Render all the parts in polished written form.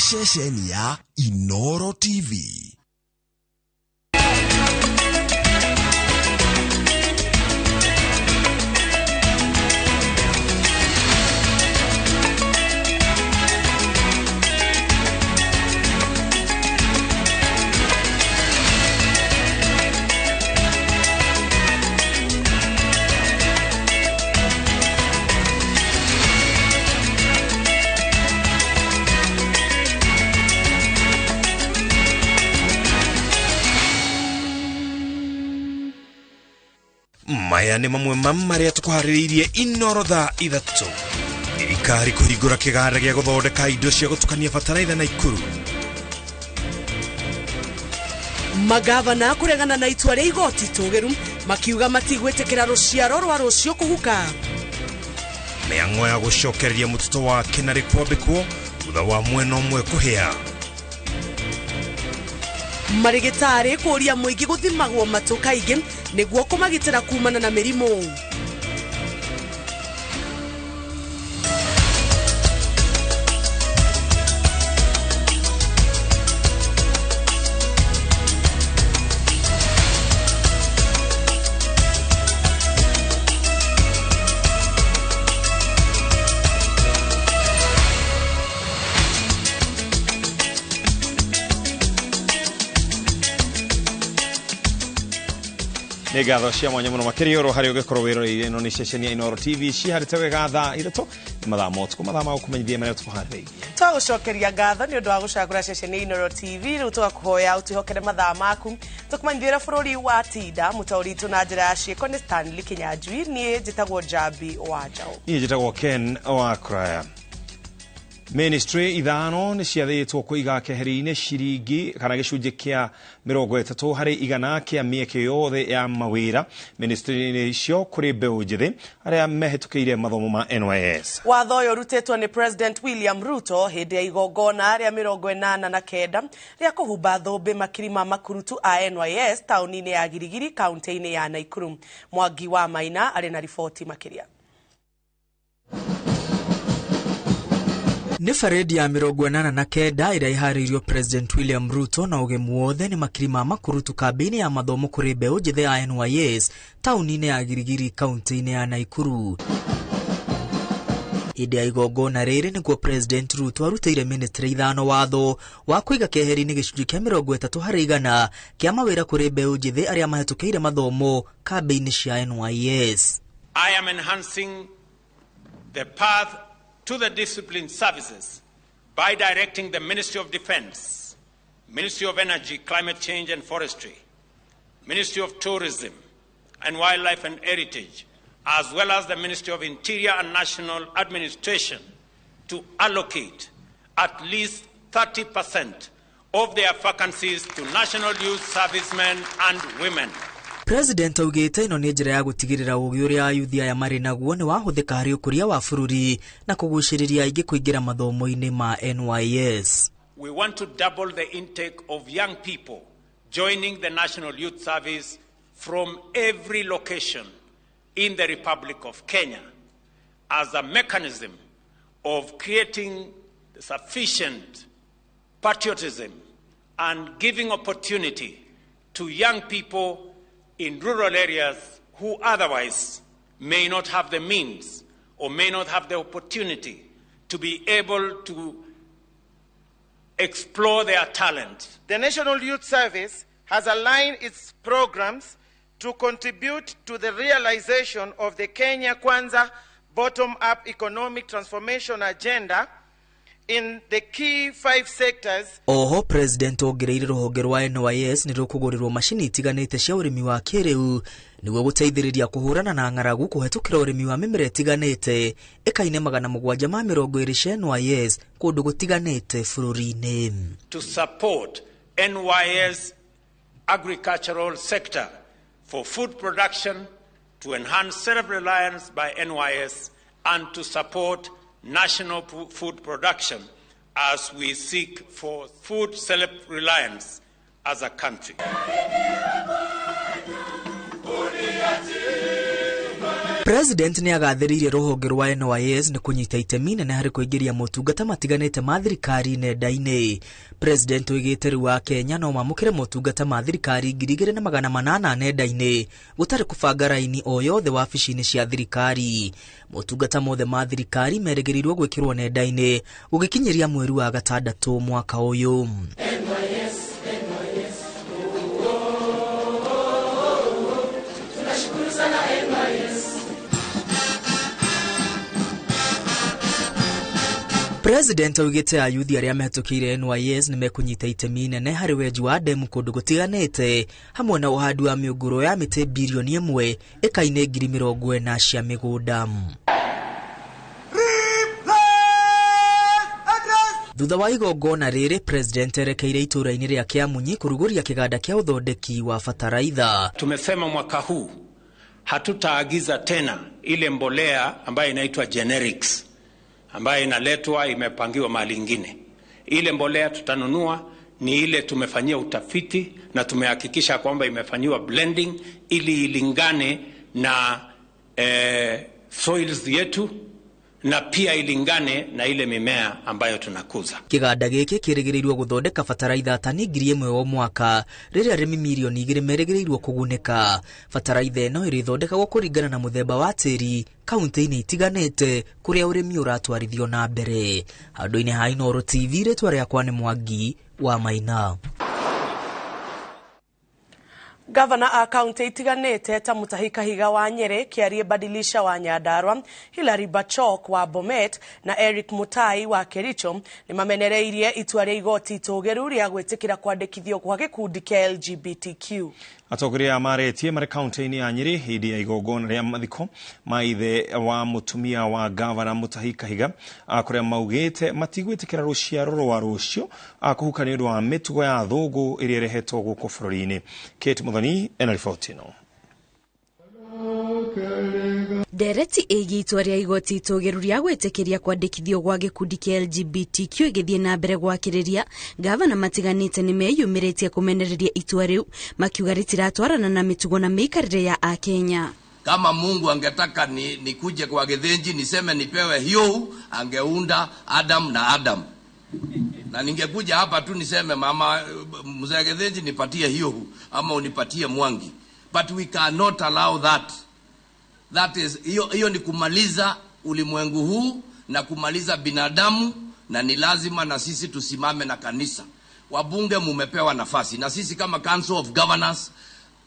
Ceceni ya Inoro TV. Maya nĩ mamwe ma marĩa tũkũharĩrĩirie Inoro thaa 3. Thirikari kũhingũra kĩganda gĩa gũthondeka indo cia gũtukania bataraitha Naikuru. Magavana kũregana na itua rĩa igoti tũgĩru makiuga matigwĩtĩkĩra rũciaro rwa rũciũ kũhuka. Mĩang'o ya gũcokereria mũtitũ wa Kĩnarĩ kwambĩkwo thutha wa mwena ũmwe kũhĩa. Marĩgĩtarĩ kũria mũingĩ gũthimagwo matũ kaingĩ nĩguo kũmagitĩra kumana na mĩrimũ. Nĩ ngatho cia mwanya mũno makĩria ũro harĩa ũngĩkorwo wĩroreire ĩno nĩ ceceni ya Inoro TV ciharĩte wega thaa 3 nĩ mathaa ma ũtukũ, mathaa ma gũkũmenyithia marĩa tũkũharĩrĩirie. Twagũcokeria ngatho nĩ ũndũ wa gũcagũra ceceni ya Inoro TV. Rĩu tũgakũhoya ũtwĩhokere mathaa maku tũkũmenyithia ũrĩa bũrũri wa tinda. Mũtaũri witũ na njĩra ya ciĩko nĩ Stanley Kinyanjui, niĩ njĩtagwo Njambi wa Njaũ. Niĩ njĩtagwo Ken wa Kraya. Ministry 5 nĩ ciathĩtwo kũiga keheri-inĩ ciringi kana gĩcunjĩ kĩa 30 harĩ igana kĩa mĩeke yothe ya mawĩra ministry-inĩ icio kũrĩ mbeũ njĩthĩ arĩa mehĩtũkĩire mathomo ma NYS. Watho ũyũ ũrutĩtwo nĩ President William Ruto hĩndĩ ya igongona rĩa 89 rĩa kũhumba thũmbĩ makiri ma makurutu a NYS taũni-inĩ ya Girigiri kaunti-inĩ ya Naikuru. Mwangi wa Maina arĩ na riboti makĩria. Nĩ baredi ya 89 ĩrĩa ĩharĩirio President William Ruto na ũgemu wothe nĩ makiri ma makurutu kambĩ-inĩ ya mathomo kũrĩ mbeũ njĩthĩ ya NYS taũni-inĩ ya Girigiri kaunti-inĩ ya Naikuru. Hĩndĩ ya igongona rĩrĩ nĩguo President Ruto arutĩire ministry 5 watho wa kũiga keheri-inĩ gĩcunjĩ kĩa 30 harĩ igana kĩa mawĩra kũrĩ mbeũ njĩthĩ arĩa mahĩtũkĩire mathomo kambĩ-inĩ cia NYS. I am enhancing the path to the discipline services by directing the Ministry of Defense, Ministry of Energy, Climate Change and Forestry, Ministry of Tourism and Wildlife and Heritage, as well as the Ministry of Interior and National Administration to allocate at least 30% of their vacancies to national youth servicemen and women. President augĩte ĩno nĩ njĩra ya gũtigĩrĩra ũgĩ ũrĩa ayuthi aya marĩ naguo nĩ wahũthĩka harĩ ũkũria wa bũrũri na kũgucĩrĩria aingĩ kũingĩra mathomo-inĩ ma NYS. We want to double the intake of young people joining the National Youth Service from every location in the Republic of Kenya as a mechanism of creating sufficient patriotism and giving opportunity to young people in rural areas who otherwise may not have the means or may not have the opportunity to be able to explore their talent. The National Youth Service has aligned its programs to contribute to the realization of the Kenya Kwanza bottom-up economic transformation agenda in the key 5 sectors. Oho President ongereire rũhonge rwa NYS nĩ rũkũgũrĩrwo macini itiganĩte cia ũrĩmi wa kĩrĩu nĩguo gũteithĩrĩria kũhũrana na ng'aragu kũhetũkĩra ũrĩmi wa mĩmera ĩtiganĩte ĩka-inĩ 720 cia NYS kũndũ gũtiganĩte bũrũri-inĩ. To support NYS agricultural sector for food production, to enhance self-reliance by NYS and to support national food production as we seek for food self-reliance as a country. President nĩ agathĩrĩirie rũhonge rwa NYS nĩ kũnyita itemi nene harĩ kũingĩria motungata matiganĩte ma thirikari nenda-inĩ. President oigĩte rĩu wa Kenya no mamũkĩre motungata ma thirikari 2800 nenda-inĩ gũtarĩ kũbanga raini o yothe wabici-inĩ cia thirikari. Motungata mothe ma thirikari merĩgĩrĩirwo gwĩkĩrwo nenda-inĩ gũgĩkinyĩria mweri wa gatandatũ mwaka ũyũ. President augĩte ayuthi arĩa mehĩtũkĩire NYS nĩmekũnyita itemi inene harĩ wenji wa ndemu kũndũ gũtiganĩte hamwe na ũhandi wa mĩũngũrwa ya mĩtĩ birioni 1 ĩka-inĩ 40,000 cia mĩgũnda. Thutha wa igongona rĩrĩ, President erekeire itũũra-inĩ rĩa Kĩamunyi kũrugũria kĩganda kĩa ũthondeki wa bataraitha. Tumesema mwaka huu hatutaagiza tena ile mbolea ambayo inaitwa generics ambayo inaletwa imepangiwa mahali ingine. Ile mbolea tutanunua ni ile tumefanyia utafiti na tumehakikisha kwamba imefanyiwa blending ili ilingane na soils yetu na pia ilingane na ile mimea ambayo tunakuza. Kiganda giki kĩrĩgĩrĩirwo gũthondeka bataraitha tani 1000 o mwaka rĩrĩa arĩmi mirioni 2 merĩgĩrĩirwo kũgunĩka. Bataraitha ĩno ĩrĩthondekagwo kũringana na mũthemba wa tĩri kaunti-inĩ itiganĩte kũrĩa ũrĩmi ũratwarithio na mbere. Handũ-inĩ ha Inooro TV, rĩtwa rĩakwa nĩ Mwangi wa Maina. Gavana a kaunti itiganĩte ta Mutahi Kahiga wa Nyeri, Kiarie Badilisha wa Nyandarua, Hilary Bachok wa Bomet na Eric Mutai wa Kericho nĩmamenereirie itua rĩa igoti itũgĩru rĩa gwĩtĩkĩra kwandĩkithio gwa gĩkundi kĩa LGBTQ. Atongoria maretie marĩ kaunti-inĩ ya Nyeri hĩndĩ ya igongona rĩa mathiko ma ithe wa mũtumia wa gavana Mutahi Kahiga kũrĩa maugĩte matigwĩtĩkĩra rũciaro rwa rũcio kũhuka nĩ ũndũ wa mĩtugo ya thũngũ ĩrĩa ĩrehetwo gũkũ bũrũri-inĩ. Kate Muthoni ena riboti ĩno. Ndereti ĩgiĩ itua rĩa igoti itũgĩru rĩa gwĩtĩkĩria kwandĩkithio gwa gĩkundi kĩa LGBTQ ĩgĩthiĩ na mbere gwakĩrĩria, gavana matiganĩte nĩmeyumĩrĩtie kũmenereria itua rĩu makiuga rĩtiratwarana na mĩtugo na mĩikarĩre ya Akenya. Kama Mungu angetaka nikuje kwa Githinji niseme nipewe hiyo, angeunda Adam na Adam. Na ningekuja hapa tu niseme mama mzee Githinji nipatie hiyo ama unipatie Mwangi. But we cannot allow that. That is, hiyo ni kumaliza ulimwengu huu na kumaliza binadamu, na ni lazima na sisi tusimame na kanisa. Wabunge mumepewa nafasi, na sisi kama Council of Governors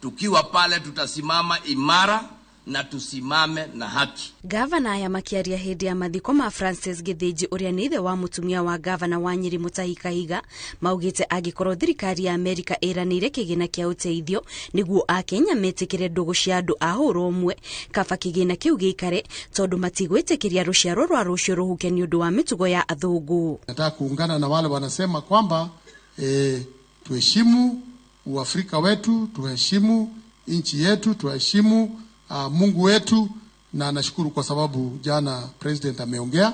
tukiwa pale tutasimama imara na tusimame na haki. Gavana aya makiaria hĩndĩ ya mathiko ma Francis Githinji ũrĩa nĩ ithe wa mũtumia wa gavana wa Nyeri Mutahi Kahiga maugĩte angĩkorwo thirikari ya Amerika ĩranĩire kĩgĩna kĩa ũteithio nĩguo Akenya metĩkĩre ndũgũ cia andũ a hũra ũmwe, kaba kĩgĩna kĩu gĩikare tondũ matigwĩtĩkĩria rũciaro rwa rũciũ rũhuke nĩ ũndũ wa mĩtugo ya athũngũ. Nataka kuungana na wale wanasema kwamba tuheshimu Uafrika wetu, tuheshimu nchi yetu, tuheshimu Mungu wetu, na nashukuru kwa sababu jana president ameongea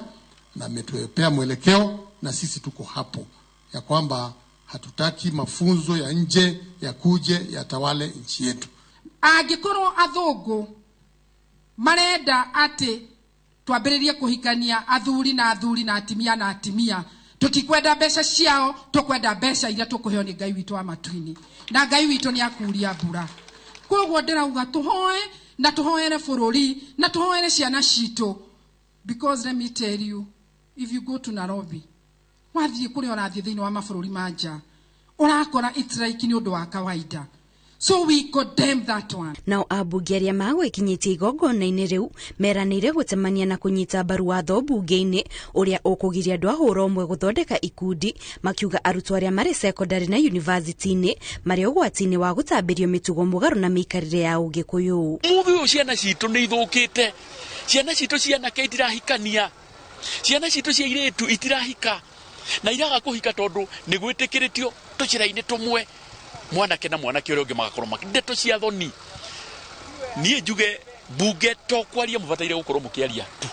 na ametupea mwelekeo, na sisi tuko hapo ya kwamba hatutaki mafunzo ya nje ya kuje yatawale nchi yetu. Angĩkorwo athũngũ marenda atĩ twambĩrĩrie kũhikania athuri na athuri na atimia na atimia, tũtikwenda mbeca ciao, tũkwenda mbeca iria tũkũheo nĩ Ngai witũ wa matu-inĩ, na Ngai witũ nĩ akuria mbura. Koguo ndĩrauga tũhoe na tũhoere bũrũri na tũhoere ciana citũ, because let me tell you, if you go to Nairobi, wathiĩ kũrĩa ũrathiĩ thĩinĩ wa mabũrũri ma nja, ũrakora it's like nĩ ũndũ wa kawaida. So we condemn that one. Nao ambunge arĩa magwĩkinyĩtie igongona-inĩ rĩu meranĩire gũcemania na kũnyita mbaru watho mbunge-inĩ ũrĩa ũkũgiria andũ a hũra ũmwe gũthondeka ikundi, makiuga arutwo arĩa marĩ secondary na university-inĩ marĩ ũgwati-inĩ wa gũtambĩrio mĩtugo mũgarũ na mĩikarĩre ya Ũgĩkũyũ. Mũthĩ ũyũ ciana citũ nĩ ithũkĩte, ciana citũ cia anake itirahikania, ciana citũ cia airĩtu itirahika, na iraga kũhika tondũ nĩ gwĩtĩkĩrĩtio tũcĩra-inĩ tũmwe mwanake na mwanake ũrĩa ũngĩ magakorwo ndeto cia thoni. Niĩ njuge mbunge to kwaria mũbataire gũkorwo mũkĩaria tu,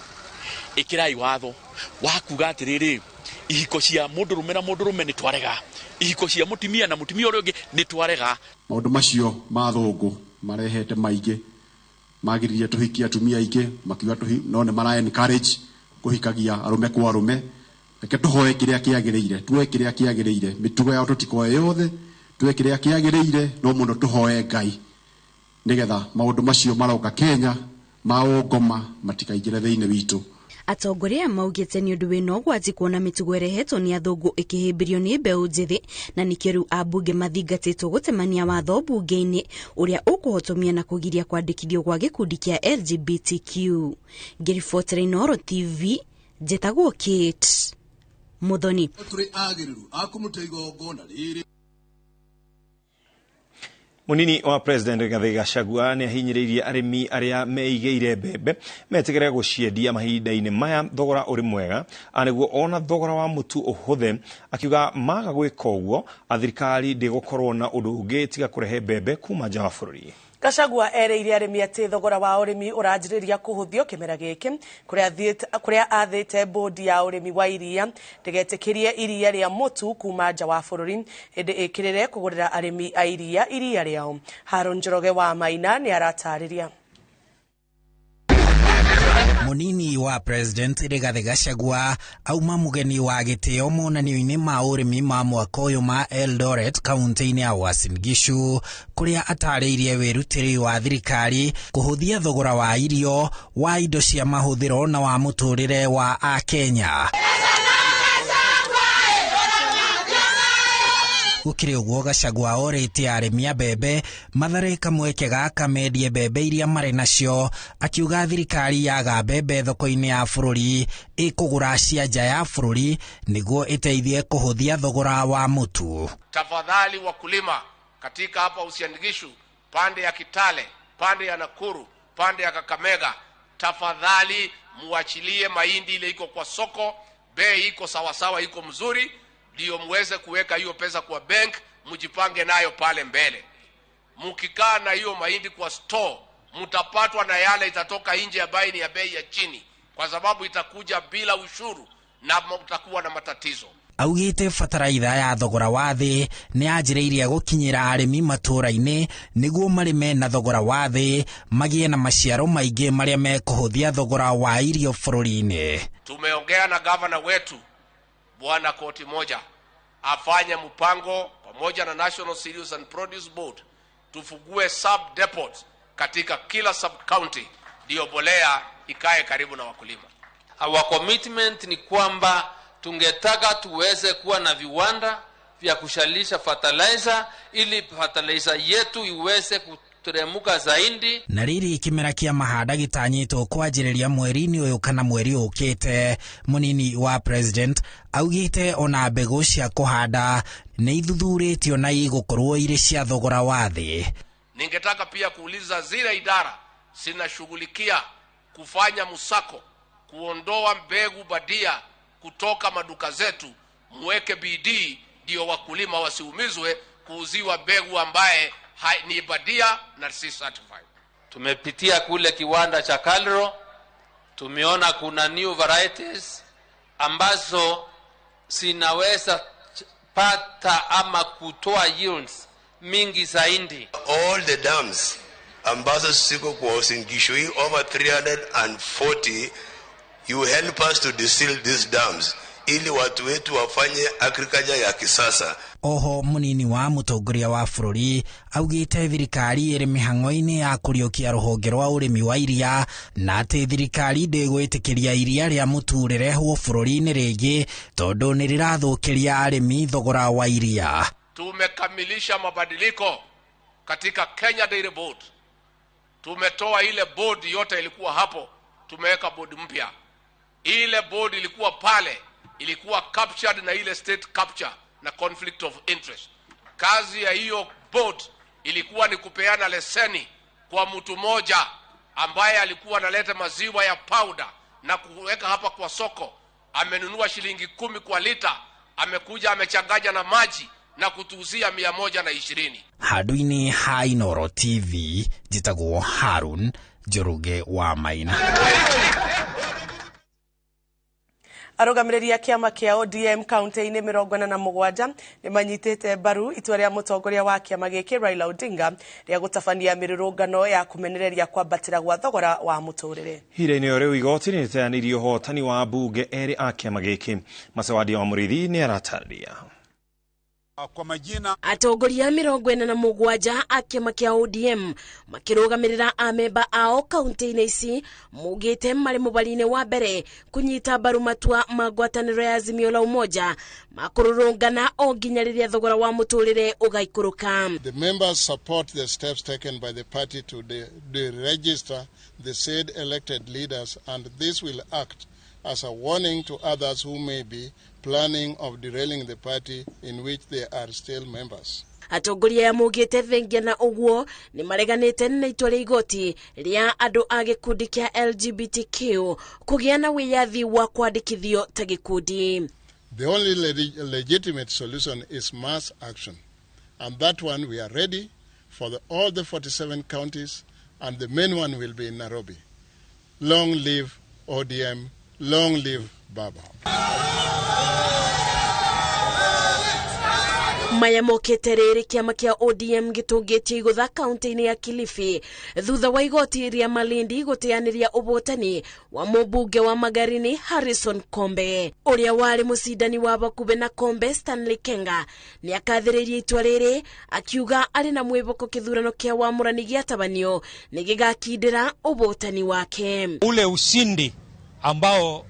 ĩkĩrai watho wa kuga atĩrĩrĩ, ihiko cia mũndũrũme na mũndũrũme nĩ twarega, ihiko cia mũtumia na mũtumia ũrĩa ũngĩ nĩ twarega. Maũndũ macio ma thũngũ marehete maingĩ Magiririe tuhikie atumia aingĩ, makiuga no nĩ mara encourage kũhikagia arũme kwa arũme. Reke tũhoe kĩrĩa kĩagĩrĩire, tuoe kĩrĩa kĩagĩrĩire, mĩtugo yao tũtikoe yothe, tuoe kĩrĩa kĩagĩrĩire, no mũno tũhoe Ngai nĩgetha maũndũ macio maroka Kenya ma ũngoma matikaingĩre thĩinĩ witũ. Atongoria maugĩte nĩ ũndũ wĩna ũgwati kuona mĩtugo ĩrehetwo nĩ athũngũ ĩkĩhĩmbĩrio nĩ mbeũ njĩthĩ, na nĩkĩo rĩu ambunge mathingatĩtwo gũtemania watho mbunge-inĩ ũrĩa ũkũhotomia na kũgiria kwandĩkithio gwa gĩkundi kĩa LGBTQ. Ngĩribotera Inooro TV, njĩtagwo Kate Muthoni. Tũrĩ agĩrĩru a kũmũtua igongona rĩrĩ. Munini wa President Rigathi Gachagua nĩ ahinyĩrĩirie arĩmi arĩa meigĩire mbembe metigĩre gũciendia mahinda-inĩ maya thogora ũrĩ mwega, nĩguo ona thogora wa mũtu ũhũthe, akiuga maga gwĩka ũguo thirikari ndĩgũkorwo na ũndũ ũngĩ tiga kũrehe mbembe kuma nja wa bũrũri. Gachagua erĩire arĩmi atĩ thogora wa ũrĩmi ũranjĩrĩria kũhũthio kĩmera gĩkĩ, kũrĩa athĩte bodi ya ũrĩmi wa iria ndĩgetĩkĩrie iria rĩa mũtu kuma nja wa bũrũri hĩndĩ ĩkĩrĩre kũgũrĩra arĩmi a iria iria rĩao. Haron Njoroge wa Maina nĩ aratarĩria. Munini wa President Rigathi Gachagua auma mugeni wa gĩtĩo monanio-inĩ ma ũrĩmi ma mwaka ũyũ ma Eldoret kaunti-inĩ ya Uasin Gishu, kũrĩa atarĩirie wĩrutĩri wa thirikari kũhũthia thogora wa irio, wa indo cia mahũthĩro na wa mũtũrĩre wa Akenya. Gũkĩrĩ ũguo Gachagua orĩtie arĩmi a mbembe mathare kamweke gaka mendie mbembe iria marĩ nacio, akiuga thirikari yaga mbembe thoko-inĩ ya bũrũri ĩkũgũra cia nja ya bũrũri nĩguo ĩteithie kũhũthia thogora wa mũtu. Tafadhali wakulima katika hapa Uasin Gishu, pande ya Kitale, pande ya Nakuru, pande ya Kakamega, tafadhali muachilie mahindi ile iko kwa soko, bei iko sawasawa, iko mzuri, ndio muweze kuweka hiyo pesa kwa bank, mjipange nayo pale mbele. Mkikaa na hiyo mahindi kwa store, mtapatwa na yale itatoka nje ya bei ya bei ya chini, kwa sababu itakuja bila ushuru na mtakuwa na matatizo. Augĩte bataraitha ya thogora wa thĩ nĩ yanjĩrĩirie gũkinyĩra arĩmi matũũra-inĩ nĩguo marĩme na thogora wa thĩ magĩe na maciaro maingĩ marĩa mekũhũthia thogora wa irio bũrũri-inĩ. Tumeongea na gavana wetu Bwana Koti Moja afanye mpango pamoja na National Cereals and Produce Board tufugue sub depot katika kila sub county, ndio bolea ikae karibu na wakulima. Our commitment ni kwamba tungetaka tuweze kuwa na viwanda vya kushalisha fertilizer ili fertilizer yetu iweze kuteremuka zaidi. Na riri kimera kia mahanda gitanyitwo kwanjĩrĩria mweri-inĩ ũyũ kana mweri ũkĩte, munini wa President augĩte ona mbegũ cia kũhanda nĩ ithuthurĩtio na igũkorwo irĩ cia thogora wa thĩ. Ningetaka pia kuuliza zile idara zinashughulikia kufanya msako kuondoa mbegu badia kutoka maduka zetu, muweke bidii ndio wakulima wasiumizwe kuuziwa mbegu ambaye ni badia na si certified. Tumepitia kule kiwanda cha Kalro, tumeona kuna new varieties ambazo zinaweza pata ama kutoa yields mingi zaidi. All the dams ambazo ziko kwa Uasin Gishu over 340, you help us to distill these dams ili watu wetu wafanye agriculture ya kisasa. Oho munini wa mutongoria wa bũrũri augĩte thirikari ĩrĩ mĩhang'o-inĩ ya kũriũkia rũhonge rwa ũrĩmi wa iria na atĩ thirikari ndĩgwĩtĩkĩria iria rĩa mũtu rĩrehwo bũrũri-inĩ rĩngĩ tondũ nĩ rĩrathũkĩria arĩmi thogora wa iria. Tumekamilisha mabadiliko katika Kenya Dairy Board. Tumetoa ile board yote ilikuwa hapo, tumeweka board mpya. Ile board ilikuwa pale ilikuwa captured na ile state capture na conflict of interest. Kazi ya hiyo board ilikuwa ni kupeana leseni kwa mtu moja ambaye alikuwa analeta maziwa ya powder na kuweka hapa kwa soko. Amenunua shilingi 10 kwa lita, amekuja amechanganya na maji na kutuuzia 120. Handu-inĩ ha Inooro TV, njĩtagwo Harun Njoroge wa Maina. Arũgamĩrĩri a kĩama kĩa ODM kaunti-inĩ 47 nĩ manyitĩte mbaru itua rĩa mũtongoria wa kĩama gĩkĩ Raila Odinga rĩa gũtabania mĩrũrũngano ya kũmenereria kwambatĩra gwa thogora wa mũtũrĩre. Ihinda-inĩ o rĩu igoti nĩ rĩteanĩirie ũhotani wa mbunge erĩ a kĩama gĩkĩ. Macewadia wa Mũrĩithi nĩ aratarĩria. Kwa majina atongoria 47 a kĩama kĩa ODM makĩrũgamĩrĩra amemba ao kaunti-inĩ ici maugĩte marĩ mũbari-inĩ wa mbere kũnyita mbaru matua ma ngwatanĩro ya Azimio la Umoja makũrũrũngana o nginya rĩrĩa thogora wa mũtũrĩre ũgaikũrũka. The members support the steps taken by the party to deregister the said elected leaders, and this will act as a warning to others who may be planning of derailing the party in which they are still members. Atongoria aya maugĩte thengia na ũguo nĩ mareganĩte na itua rĩa igoti rĩa andũ a gĩkundi kĩa LGBTQ kũgĩa na wĩyathi wa kwandĩkithio ta gĩkundi. The only legitimate solution is mass action, and that one we are ready for all the 47 counties, and the main one will be in Nairobi. Long live ODM. Long live Baba. Maya mokĩte rĩrĩ kĩama kĩa ODM gĩtũngĩtie igũtha kaunti-inĩ ya Kilifi thutha wa igoti rĩa Malindi gũteanĩria ũhotani wa mũmbunge wa Magarini Harrison Kombe. Ũrĩa warĩ mũcindani wa bakubĩ na Kombe Stanley Kenga nĩ akathĩrĩirie itua rĩrĩ akiuga arĩ na mwĩhoko kĩthurano kĩa wamũrani gĩatabanio nĩ gĩgakindĩra ũhotani wake. Ule ushindi ambao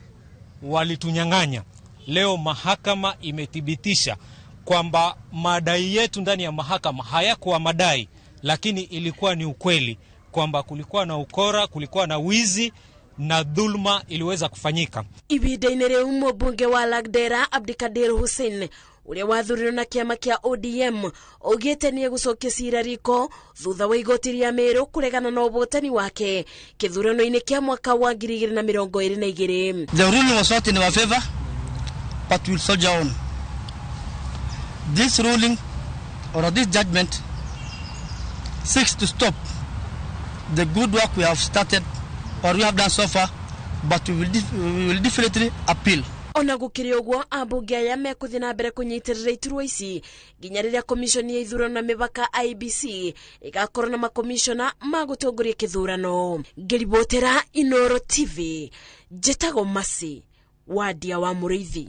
walitunyang'anya, leo mahakama imethibitisha kwamba madai yetu ndani ya mahakama hayakuwa madai, lakini ilikuwa ni ukweli kwamba kulikuwa na ukora, kulikuwa na wizi na dhulma iliweza kufanyika. Ihinda-inĩ rĩu mũmbunge wa Lagdera Abdikadir Hussein ũrĩa wathurirwo na kĩama kĩa ODM augĩte nĩ egũcokia cira riko thutha wa igoti rĩa Meru kũregana na ũhotani wake kĩthurano-inĩ kĩa mwaka wa 2022. The ruling was not in our favor, but we'll soldier on. This ruling or this judgment seeks to stop the good work we have started or we have done so far, but we will definitely appeal. Ona gũkĩrĩ ũguo ambunge aya mekũthiĩ na mbere kũnyitĩrĩra iturwa ici nginya rĩrĩa komishoni ya ithurano na mĩbaka IEBC ĩgakorwo na makomishona ma gũtongoria kĩthurano. Ngĩribotera Inoro TV, njĩtagwo Masi Wadia wa Mũrĩithi.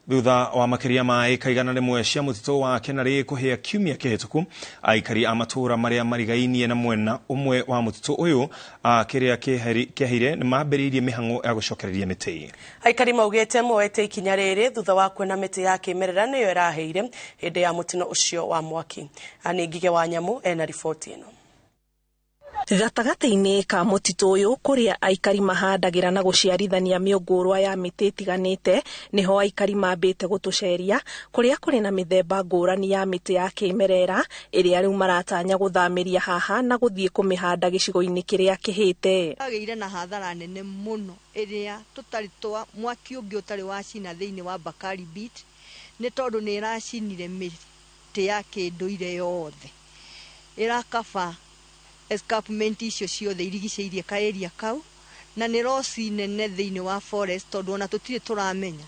Thutha wa makĩria ma ĩka 100 cia mũtitũ wa Kenarĩ kũhĩa kiumia kĩhĩtũku, aikari a matũũra marĩa marigainie na mwena ũmwe wa mũtitũ ũyũ kĩrĩa kĩaheire nĩ mambĩrĩirie mĩhang'o ya gũcokereria mĩtĩ. Aikari maugĩte moete ikinya rĩrĩ thutha wa kuona mĩtĩ ya kĩmerera nĩyo ĩraheire hĩndĩ ya mũtino ũcio wa mwaki. Anne Ngige wa Nyamũ ena riboti ĩno. Gatagatĩ-inĩ ka mũtitũ ũyũ kũrĩa aikari mahandagĩra na gũciarithania mĩũngũrwa ya mĩtĩ ĩtiganĩte nĩho aikari mambĩte gũtũceria kũrĩa kũrĩ na mĩthemba ngũrani ya mĩtĩ ya kĩmerera ĩrĩa rĩu maratanya gũthamĩria haha na gũthiĩ kũmĩhanda gĩcigo-inĩ kĩrĩa kĩhĩte. Agĩire na hathara nene mũno ĩrĩa tũtarĩ twa mwaki ũngĩ ũtarĩ wacina thĩinĩ wa Bakari Beat nĩ tondũ nĩ ĩracinire mĩtĩ ya kĩndũire yothe ĩrakaba escarpment icio ciothe irigicĩirie ka area kau na nĩ roci nene thĩinĩ wa forest tondũ ona tũtirĩ tũramenya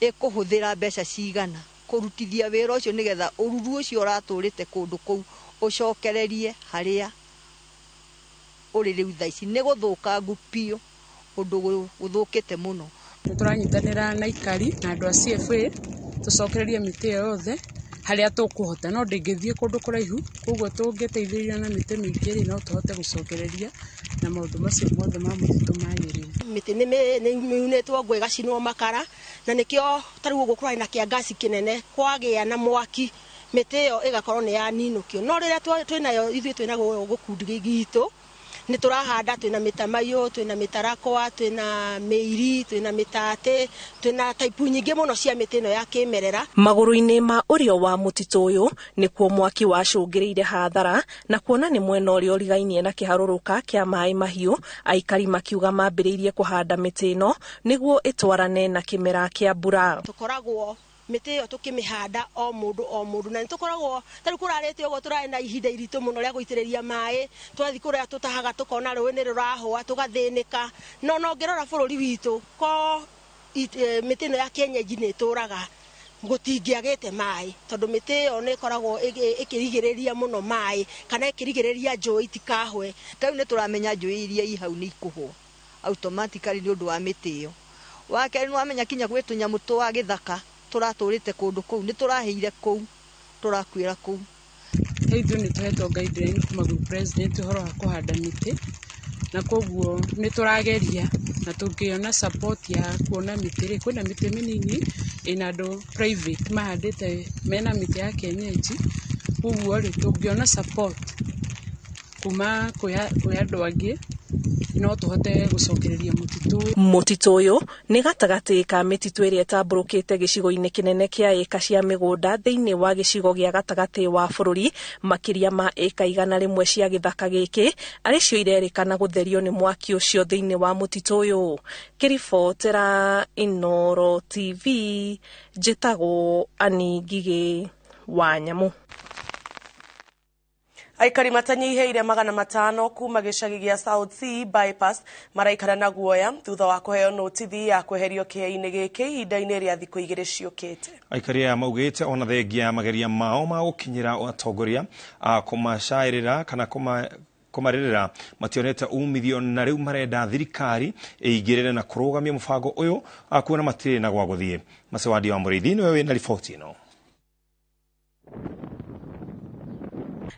ĩkũhũthĩra mbeca cigana kũrutithia wĩra ũcio nĩgetha ũruru ũcio ũratũrĩte kũndũ kũu ũcokererie harĩa ũrĩ rĩu thaa ici nĩ gũthũkangu biũ ũndũ gũthũkĩte mũno. Nĩ tũranyitanĩra na aikari na andũ a CFA tũcokererie mĩtĩ ĩyo yothe harĩa tũkũhota no ndĩngĩthiĩ kũndũ kũraihu koguo tũngĩteithĩrĩria na mĩtĩ mĩingĩ rĩ no tũhote gũcokereria na maũndũ macio mothe ma mũtitũ magĩrĩre. Mĩtĩ nĩ yunĩtwo ngũ ĩgacinwo makara na nĩkĩo ta rĩu ũguo kũrarĩ na kĩangaci kĩnene kwagĩa na mwaki mĩtĩ ĩyo ĩgakorwo nĩ yaninũkio no rĩrĩa twĩnayo ithuĩ twĩnaguo gĩkundi gitũ nĩ tũrahanda twĩna mĩtamaiyũ twĩna mĩtarakwa twĩna mĩiri twĩna mĩtate twĩna taipu nyingĩ mũno cia mĩtĩ ĩno ya kĩmerera. Magũrũ-inĩ ma ũrĩo wa mũtitũ ũyũ nĩkuo mwaki wacũngĩrĩire hathara na kuona nĩ mwena ũrĩa ũrigainie na kĩharũrũka kĩa maĩ mahiũ aikari makiuga mambĩrĩirie kũhanda mĩtĩ ĩno nĩguo ĩtwarane na kĩmera kĩa mbura. Tũkoragwo Mĩtĩ ĩyo tũkĩmĩhanda o mũndũ o mũndũ, na nĩtũkoragwo tarĩu kũrarĩte ũguo, tũrarĩ na ihinda iritũ mũno rĩa gũitĩrĩria maĩ. Twathiĩ kũrĩa tũtahaga tũkona rũĩ nĩ rũrahũa, tũgathĩnĩka. No ngĩrora bũrũri witũ ko mĩtĩ ĩno ya kienyeji nĩ ĩtũraga, gũtingĩagĩte maĩ, tondũ mĩtĩ ĩyo nĩ ĩkoragwo ĩkĩrigĩrĩria mũno maĩ kana ĩkĩrigĩrĩria njũĩ itikahwe. Tarĩu nĩ tũramenya njũĩ iria i hau nĩ ikũhũa automatically nĩ ũndũ wa mĩtĩ ĩyo. Wa kerĩ, nĩ wamenya kinya gwĩ tũnyamũ twa gĩthaka tũratũrĩte kũndũ kũu, nĩ tũrahĩire kũu, tũrakuĩra kũu. Ithuĩ nĩ tũhetwo guideline kuma gwĩ president ũhoro wa kũhanda mĩtĩ, na koguo nĩ tũrageria, na tũngĩona support ya kuona mĩtĩ rĩ, kwĩna mĩtĩ mĩnini ĩna andũ private mahandĩte mena mĩtĩ ya kienyeji. Koguo rĩ, tũngĩona support kuma kwĩ andũ angĩ, no tũhote gũcokereria mũtitũ ũyũ. Mũtitũ ũyũ nĩ gatagatĩ ka mĩtitũ ĩrĩa ĩtambũrũkĩte gĩcigo-inĩ kĩnene kĩa ĩka cia mĩgũnda thĩinĩ wa gĩcigo gĩa gatagatĩ wa bũrũri, makĩria ma ĩka 100 cia gĩthaka gĩkĩ arĩ cio irerĩkana gũtherio nĩ mwaki ũcio thĩinĩ wa mũtitũ ũyũ. Ngĩribotera Inooro TV, njĩtagwo Annie Ngigĩ wa Nyamũ. Aikari matanyiheire 500 kuma gĩcagi gĩa South C bypass maraikara na guoya thutha wa kũheo notithi ya kweherio kĩea-inĩ gĩkĩ ihinda-inĩ rĩa thikũ 2 ciũkĩte. Aikari aya maugĩte ona thengia ya mageria mao ma gũkinyĩra atongoria a kũmacaĩrĩra kana kũmarĩrĩra mationete umithio, na rĩu marenda thirikari ĩingĩrĩre na kũrũgamia mũbango ũyũ kuona matirĩ na gwa gũthiĩ. Macewadi wa Mũrĩithi nĩwe wĩna riboti ĩno.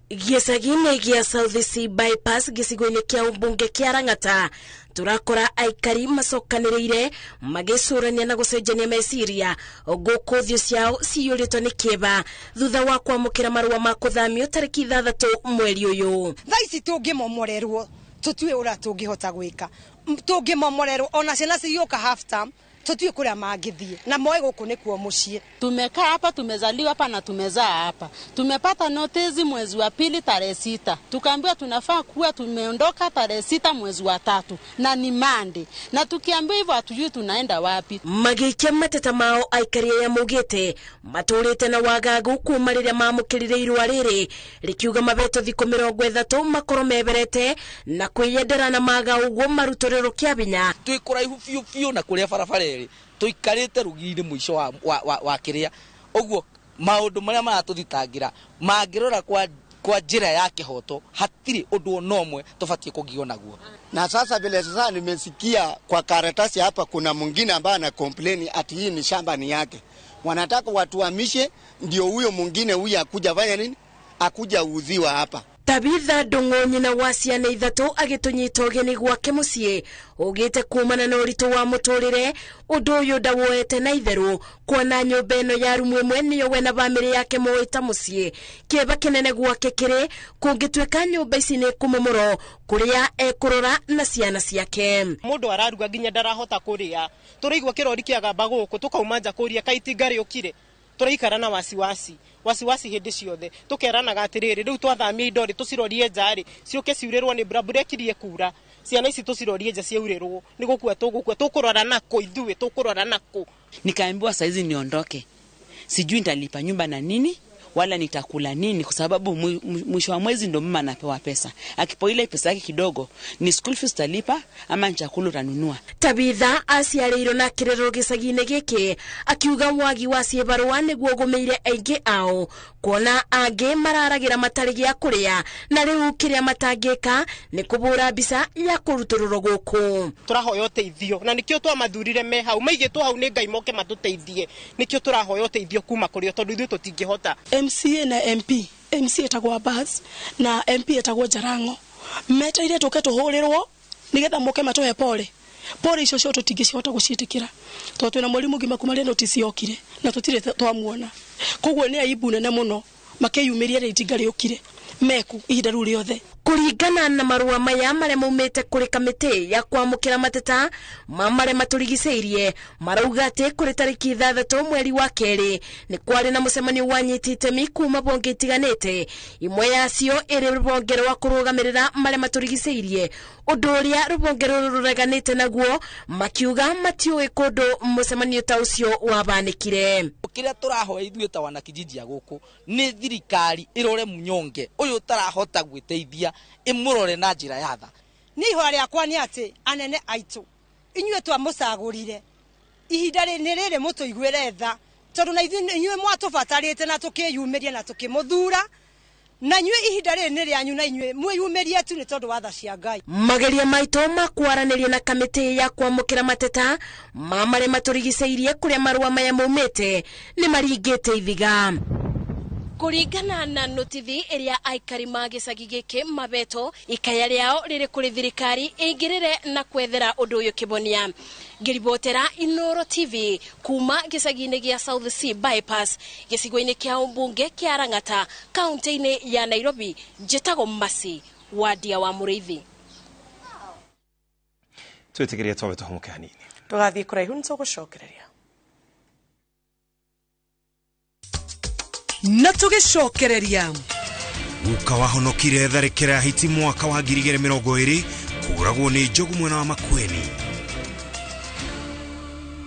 Gĩcagi-inĩ gĩa South C bypass gĩcigo-inĩ kĩa ũmbunge kĩa Lang'ata tũrakora aikari macokanĩrĩire magĩcũrania na gũcenjania meciria gũkũ thiũ ciao ciyũrĩtwo nĩ kĩeva thutha wa kwamũkĩra marũa ma kũthamio tarĩki 6 mweri ũyũ. Thaa ici tũngĩmomorerwo tũtiũĩ ũrĩa tũngĩhota gwĩka, tũngĩmomorerwo ona ciana cigĩũka half term tũtiũĩ kũrĩa mangĩthiĩ na moe gũkũ nĩkuo mũciĩ. Tumekaa hapa, tumezaliwa hapa na tumezaa hapa. Tumepata notice mwezi wa pili tarehe 6. Tukaambiwa tunafaa kuwa tumeondoka tarehe 6 mwezi wa 3 na ni Monday. Na tukiambiwa hivyo hatujui tunaenda wapi. Magĩikia mateta mao aikari aya maugĩte matũrĩte na wagagu kuma rĩrĩa mamũkĩrire irũa rĩrĩ rĩkiuga mabetwo thikũ 30 makorwo meberete na kwĩyendera na maga ũguo marutũrĩrwo kĩa binya. Twĩ kũraihu biũ biũ na kũrĩa barabara tuikarite rugiri mwisho wa kiria uguo maundu maria maratuthitangira mangirora kwa njira ya kihoto hatiri undu ona umwe tubatie kugio naguo. Na sasa vile sasa nimesikia kwa karatasi hapa kuna mwingine ambaye ana complain ati hii ni shamba ni yake, wanataka watuhamishe ndio huyo mwingine huyu akuja fanya nini, akuja uziwa hapa. Tabitha Ndung'u nyina wa ciana 3 agĩtũnyita ũgeni gwake mũciĩ ũgĩte kumana na ũritũ wa mũtũrĩre ũndũ ũyũ ndawoete na itherũ kuona nyũmba ĩno ya rumu ĩmwe nĩyo we na bamĩrĩ yake moĩ ta mũciĩ. Kĩeba kĩnene gwake kĩrĩ kũngĩtuĩka nyũmba ici nĩ kũmomorwo kũrĩa ekũrora na ciana ciake. Mũndũ araruga nginya ndarahota kũrĩa, tũraigua kĩrori kĩagamba gũkũ tũkauma nja kũria kaĩ itinga rĩũkire, tũraikara na wasiwasi wasiwasi hĩndĩ ciothe, tũkeranaga atĩrĩrĩ rĩu twathamia indo rĩ tũcirorie nja rĩ ciũke ciurĩrwo nĩ mbura, mbura ĩkirie kura, ciana ici tũcirorie nja ciaurĩrwo nĩ gũkua tũgũkua, tũkũrora nakũ ithuĩ, tũkũrora nakũ. Nikaambiwa saizi niondoke, sijui nitalipa nyumba na nini wala nitakula nini, kwa sababu mwisho wa mwezi ndo mama anapewa pesa. Akipo ile pesa yake kidogo ni school fees talipa ama chakula utanunua. Tabitha aciarĩirwo na kĩrerero gĩcagi-inĩ gĩkĩ akiuga wagi wa ciĩbarũa nĩguo ũgũmĩire aingĩ ao kuona angĩ mararagĩra matarĩ gĩa kũrĩa na rĩu kĩrĩa matangĩka nĩ kũbũra mbica ya kũrutũrũrwo gũkũ. Tũrahoya ũteithio na nĩkĩo twamathurire me hau, maigĩtwo hau nĩ Ngai moke matũteithie, nĩkĩo tũrahoya ũteithio kuma kũrĩ o tondũ ithuĩ tũtingĩhota. MCA na MP, MCA etagwo Abbas na MP etagwo Jarango, meteire tũke tũhũrĩrwo nĩgetha moke matũhe pole pole icio cio tũtingĩcihota gũciĩtĩkĩra tondũ twĩna mweri mũgima kuma rĩrĩa notice yokire na tũtirĩ twamuona. Koguo nĩ aibu nene mũno makĩyumĩria rĩrĩa itinga rĩũkire. meku ihinda rĩu rĩothe. Kũringana na marũa maya marĩa maumĩte kũrĩ kamĩtĩ ya kwamũkĩra mateta ma marĩa matũrigicĩirie, marauga atĩ kũrĩ tarĩki 6 mweri wa 2 nĩ kwarĩ na mũcemanio wa anyiti itemi kuma bonge itiganĩte, imwe yacio ĩrĩ rũhonge rwa kũrũgamĩrĩra marĩa matũrigicĩirie, ũndũ ũrĩa rũhonge rũrũ rũreganĩte naguo, makiuga matiũĩ kũndũ mũcemanio ta ũcio wabanĩkire. Kĩrĩa tũrahoya ithuĩ ta wanakijiji a gũkũ nĩ thirikari ĩrore mũnyonge ũyũ ũtarahota gwĩteithia, ĩmũrore na njĩra ya tha. Niĩ ihoya rĩakwa nĩ atĩ anene aitũ inyuĩ twamũcagũrire ihinda nĩ rĩrĩ mũtũiguĩre tha, tondũ na inyuĩ mwatũbatarĩte na tũkĩyumĩria na tũkĩmũthura, na inyuĩ ihinda rĩrĩ nĩ rĩanyu na inyuĩ mwĩyumĩrie tu nĩ tondũ wa tha cia Ngai. Mageria maitũ ma kwaranĩria na kamĩtĩ ya kwamũkĩra mateta ma marĩa matũrigicĩirie kũrĩa marũa maya maumĩte nĩ maringĩte ithiga. Kũringana na notithi ĩrĩa aikari ma gĩcagi gĩkĩ mabeto, ikaya rĩao rĩrĩ kũrĩ thirikari ĩingĩrĩre na kwethera ũndũ ũyũ kĩbonia. Ngĩribotera Inooro TV kuma gĩcagi-inĩ gĩa South C Bypass, gĩcigo-inĩ kĩa ũmbunge kĩa Lang'ata, kaunti-inĩ ya Nairobi, njĩtagwo Mercy Wandia wa Mũrĩithi. Twĩtĩkĩrie twambe tũhũmũke hanini. Tũgathiĩ kũraihu nĩtũgũcokereria. Na tũgĩcokereria. Guka wahonokire tharĩkĩra ya hiti mwaka wa 2020 kũragwo nĩ njogu mwena wa Makueni.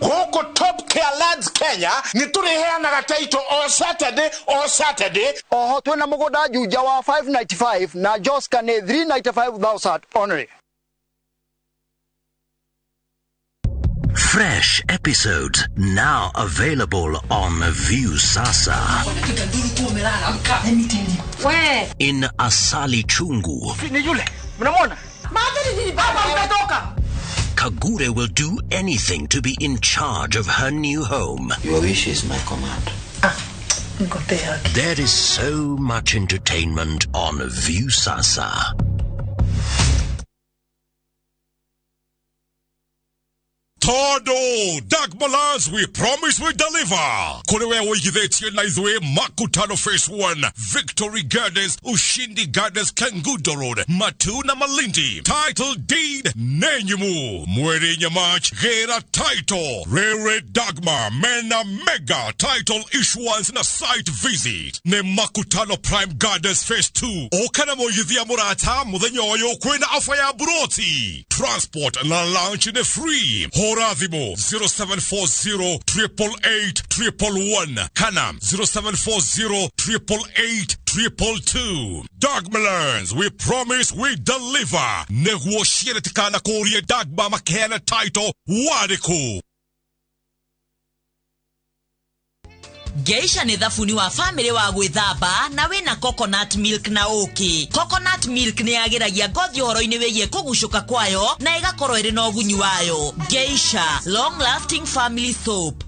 Gũkũ Top Care Lands Kenya nĩ tũrĩheanaga title o Saturday o Saturday. Oho twĩna mũgũnda Juja wa 595 na Joska nĩ 395,000 only. Fresh episodes now available on Viusasa. In Asali Chungu, Kagure will do anything to be in charge of her new home. Your wish is my command. There is so much entertainment on Viusasa. Todo Dagmalas, we promise we deliver. Kũrĩ we wĩigithĩtie na ithuĩ Makutano Phase 1, Victory Gardens, Ushindi Gardens, Kangundo Road, Matuna Malindi. Title deed Nenyumu. Mweri March, Gera Title, Rere Dagma, Mena Mega Title Issuance na Site Visit. Ne Makutano Prime Gardens Phase 2. Okana mũigithia mũrata mũthenya ũyũ kwĩna ofa ya buroti. Transport na lunch ni free. Hora thimũ 0740 888 111 kana 0740 888 222. Dagmalands, we promise we deliver. Neguo ciĩrĩtikana kũrie Dagma makeana title warĩkũ. Geisha nĩ thabuni wa family wa gwĩthamba na wĩna coconut milk na ũkĩ. Coconut milk nĩ yagĩragia ngothi ũhoro-inĩ wĩgiĩ kũgucũka kwayo na ĩgakorwo ĩrĩ na ũgunyi wayo. Geisha long lasting family soap.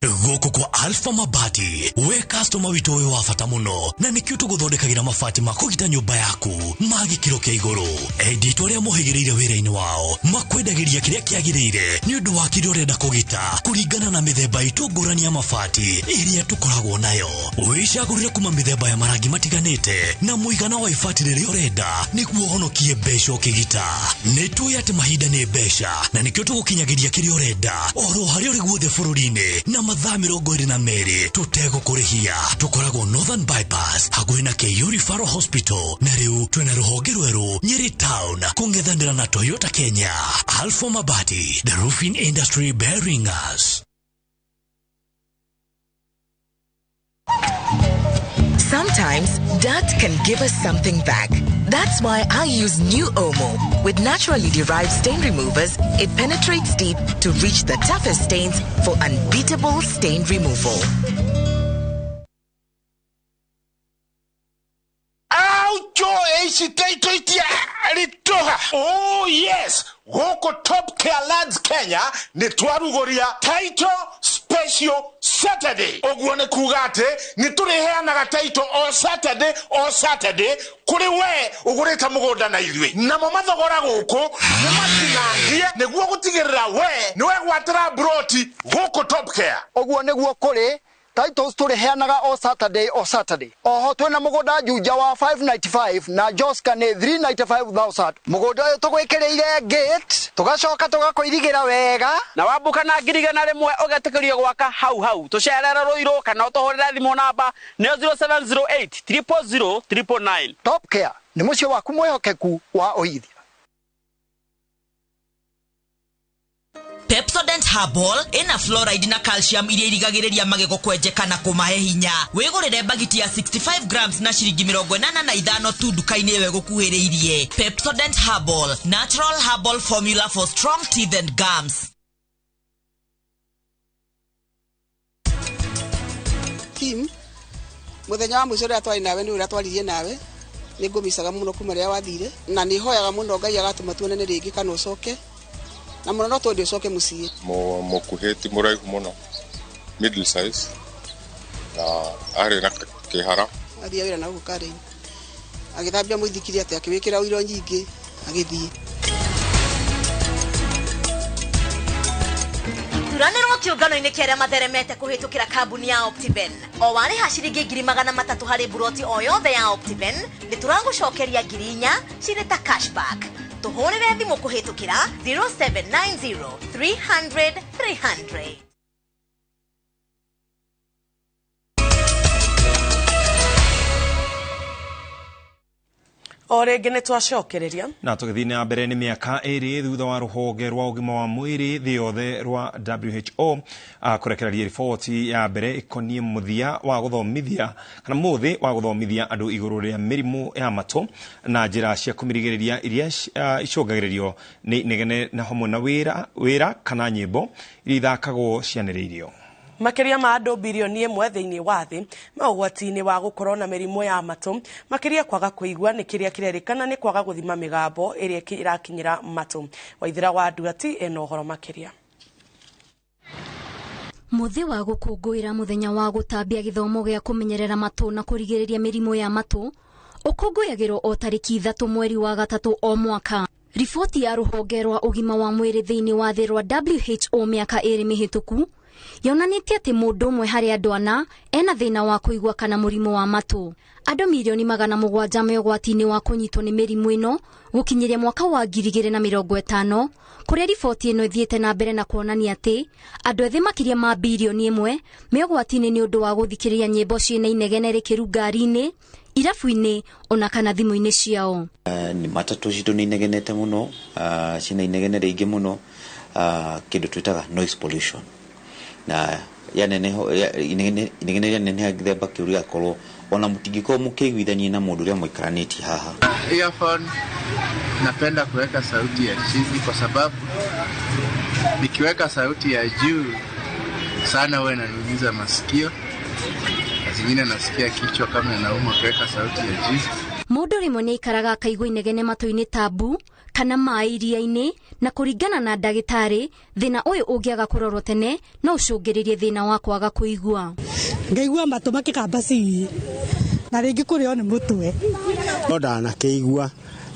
Gũkũ kwa Alpha Mabati, we customer witũ ũyũ wa bata mũno, na nĩkĩo tũgũthondekagĩra mabati ma kũgita nyũmba yaku ma gĩkĩro kĩa igũrũ. Endia aitũ arĩa mohĩgĩrĩire wĩra-inĩ wao makwendagĩria kĩrĩa kĩagĩrĩire nĩ ũndũ wa kĩrĩa ũrenda kũgita kũringana na mĩthemba itũ ngũrani ya mabati ĩrĩa tũkoragwo nayo. Wĩcagũrĩre kuma mĩthemba ya marangi matiganĩte na mũigana wa ibati rĩrĩa ũrenda nĩguo ũhonokie mbeca ũkĩgita. Nĩ tũĩ atĩ mahinda nĩ mbeca na nĩkĩo tũgũkinyagĩria kĩrĩa ũrenda oro harĩa ũrĩ guothe bũrũri-inĩ na mathaa 22 tũtegũkũrĩhia. Tũkoragwo Northern Bypass hakuhĩ na KU Referral Hospital, na rĩu twĩna rũhonge rwerũ Nyeri Town kũng'ethanĩra na Toyota Kenya. Alpha Mabati, the roofing industry bearing us. Sometimes dirt can give us something back. That's why I use new Omo. With naturally derived stain removers, it penetrates deep to reach the toughest stains for unbeatable stain removal. Oh yes, gũkũ Top Care Lands Kenya nĩ twarugũria title special Saturday. Ũguo nĩ kuga atĩ nĩ tũrĩheanaga title o Saturday o Saturday kũrĩ we ũgũrĩte mũgũnda na ithuĩ. Namo mathogora gũkũ nĩ matinangie nĩguo gũtigĩrĩra we nĩ wegwatĩra broti gũkũ Top Care. Ũguo nĩguo kũrĩ Titles tũrĩheanaga o Saturday o Saturday. Oho twĩna mũgũnda Juja wa 595 na Joska nĩ 395,000. Mũgũnda ũyũ tũgwĩkĩrĩire gate, tũgacoka tũgakũirigĩra wega. Na wambuka na 100,000 ũgetĩkĩrio gwaka hau hau. Tũcerere Rũirũ kana ũtũhũrĩre thimũ namba nĩyo 0708 000 999. Top Care nĩ mũciĩ waku mwĩhokeku wa ũigithia. Pepsodent Herbal ina fluoride na calcium iria irigagĩrĩria magego kwenjeka na kũmahe hinya. Wĩgũrĩre bagiti ya 65 grams na ciringi 85 tu nduka-inĩ ĩyo ĩgũkuhĩrĩirie. Pepsodent Herbal, natural herbal formula for strong teeth and gums. Kim, muthenya wa mũico ũrĩa twarĩ nawe nĩ ũrĩa twaririe nawe, nĩ ngũmicaga mũno kuma rĩrĩa wathire, na nĩ hoyaga mũno Ngai agatũma tuonane rĩngĩ kana ũcoke, na mũno no twende ũcoke mũciĩ. Mũkuhĩ ti mũraihu mũno, middle size, na arĩ na kĩhara. Athiĩ wĩra na gũkũ Karen, agĩthambia mũithikiri atĩ akĩwĩkĩra ũiro nyingĩ agĩthiĩ. Thuranĩrwo kĩũngano-inĩ kĩa arĩa matheremete kũhĩtũkĩra kambuni ya Optiven. O warĩha ciringi 300,000 harĩ buroti o yothe ya Optiven, nĩ tũragũcokeria 4,000 cirĩ ta cashback. Tũhũrĩre thimũ kũhĩtũkĩra 0790 300 300. O rĩngĩ nĩ twacokereria. Na tũgĩthiĩ na mbere nĩ mĩaka 2 thutha wa rũhonge rwa ũgima wa mwĩrĩ thĩ yothe rwa WHO kũrekereria riboti ya mbere ĩkoniĩ mũthia wa gũthomithia kana mũthĩ wa gũthomithia andũ igũrũ rĩa mĩrimũ ya matũ na njĩra cia kũmĩrigĩrĩria iria icũngagĩrĩrio nĩ inegene na hamwe na wĩra kana nyĩmbo iria ithakagwo cianĩrĩirio. Makĩria ma andũ birioni 1 thĩinĩ wa thĩ me ũgwati-inĩ wa gũkorwo na mĩrimũ ya matũ, makĩria kwaga kũigua nĩ kĩrĩa kĩrerĩkana nĩ kwaga gũthima mĩgambo ĩrĩa ĩrakinyĩra matũ. Waithĩra wa Nduati ena ũhoro makĩria. Mũthĩ wa gũkũngũĩra mũthenya wa gũtambia gĩthomo gĩa kũmenyerera matũ na kũrigĩrĩria mĩrimũ ya matũ ũkũngũyagĩrwo o tarĩki 3 mweri wa 3 o mwaka. Riboti ya rũhonge rwa ũgima wa mwĩrĩ thĩinĩ wa thĩ rwa WHO mĩaka 2 mĩhĩtũku yonanĩtie atĩ mũndũ ũmwe harĩ andũ 4 ena thĩna wa kũigua kana mũrimũ wa matũ. Andũ mirioni 700 me ũgwati-inĩ wa kũnyitwo nĩ mĩrimũ ĩno gũkinyĩria mwaka wa 2050, kũrĩa riboti ĩno ĩthiĩte na mbere na kuonania atĩ andũ ethĩ makĩria ma birioni 1 me ũgwati-inĩ nĩ ũndũ wa gũthikĩrĩria nyĩmbo ciĩna inegene rĩkĩru ngari-inĩ, irabu-inĩ ona kana thimũ-inĩ ciao. Nĩ matatũ citũ nĩ inegenete mũno, ciĩna inegene rĩingĩ mũno, kĩndũ twĩtaga noise pollution. Na inegene rĩaneneha gĩthemba kĩu rĩgakorwo ona mũtingĩkorwo mũkĩiguithania na mũndũ ũrĩa mũikaranĩtie haha. Earphone napenda kuweka sauti ya chini kwa sababu nikiweka sauti ya juu sana huwa inaniumiza masikio, na zingine nasikia kichwa kama inauma kuweka sauti ya juu. Mũndũ rĩmwe nĩ aikaraga akaigua inegene matũ-inĩ ta mbu kana maĩ iria-inĩ, na kũringana na ndagĩtarĩ thĩna ũyũ ũngĩaga kũrorwo tene no ũcũngĩrĩrie thĩna wa kwaga kũigua. Ngaigua matũ makĩkamba cii na rĩngĩ kũrĩo nĩ mũtwe. No ndanakĩigua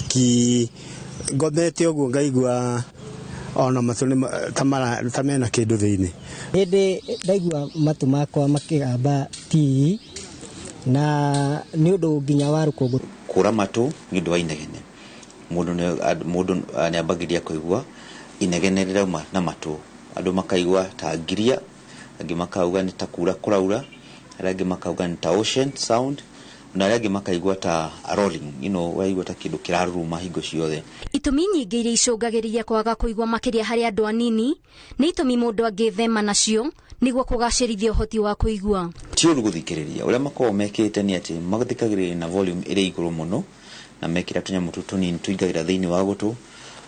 ki ngomete ũguo ngaigua ona matũ nĩ ta mena kĩndũ thĩinĩ. Hĩndĩ ndaigua matũ makwa makĩgamba tii na nĩ ũndũ nginya wa rũkũngũ. Kũra matũ nĩ ũndũ wa inegene. Mũndũ nĩ ambagĩrĩria kũigua inegene rĩrauma na matũ, andũ makaigua ta ngiria, angĩ makauga nĩ ta kura kũraura, arĩa angĩ makauga nĩ ta ocean sound, na arĩa angĩ makaigua ta rolling, you know, waigua ta kĩndũ kĩraruruma hingo ciothe. Itũmi nyingĩ iria icũngagĩrĩria kwaga kũigua makĩria harĩ andũ anini nĩ itũmi mũndũ angĩthema nacio nĩguo kũgacĩrithia ũhoti wa kũigua. Ti ũru gũthikĩrĩria, ũrĩa makoragwo mekĩte nĩ atĩ mathikagĩrĩria na volume ĩrĩ igũrũ mũno na mekĩra tũnyamũ tũtũ tũnini tũingagĩra thĩinĩ wa gũtũ,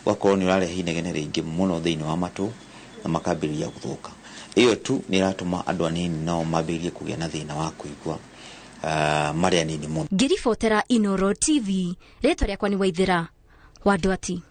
ũgakorwo nĩ ũrarehe inegene rĩingĩ mũno thĩinĩ wa matũ na makambĩrĩria gũthũka. Ĩyo tu nĩ ĩratũma andũ anini nao mambĩrĩrie kũgĩa na thĩna wa kũigua marĩ anini mũno. Ngĩribotera Inoro TV, rĩtwa rĩakwa nĩ Waithĩra wa Nduati.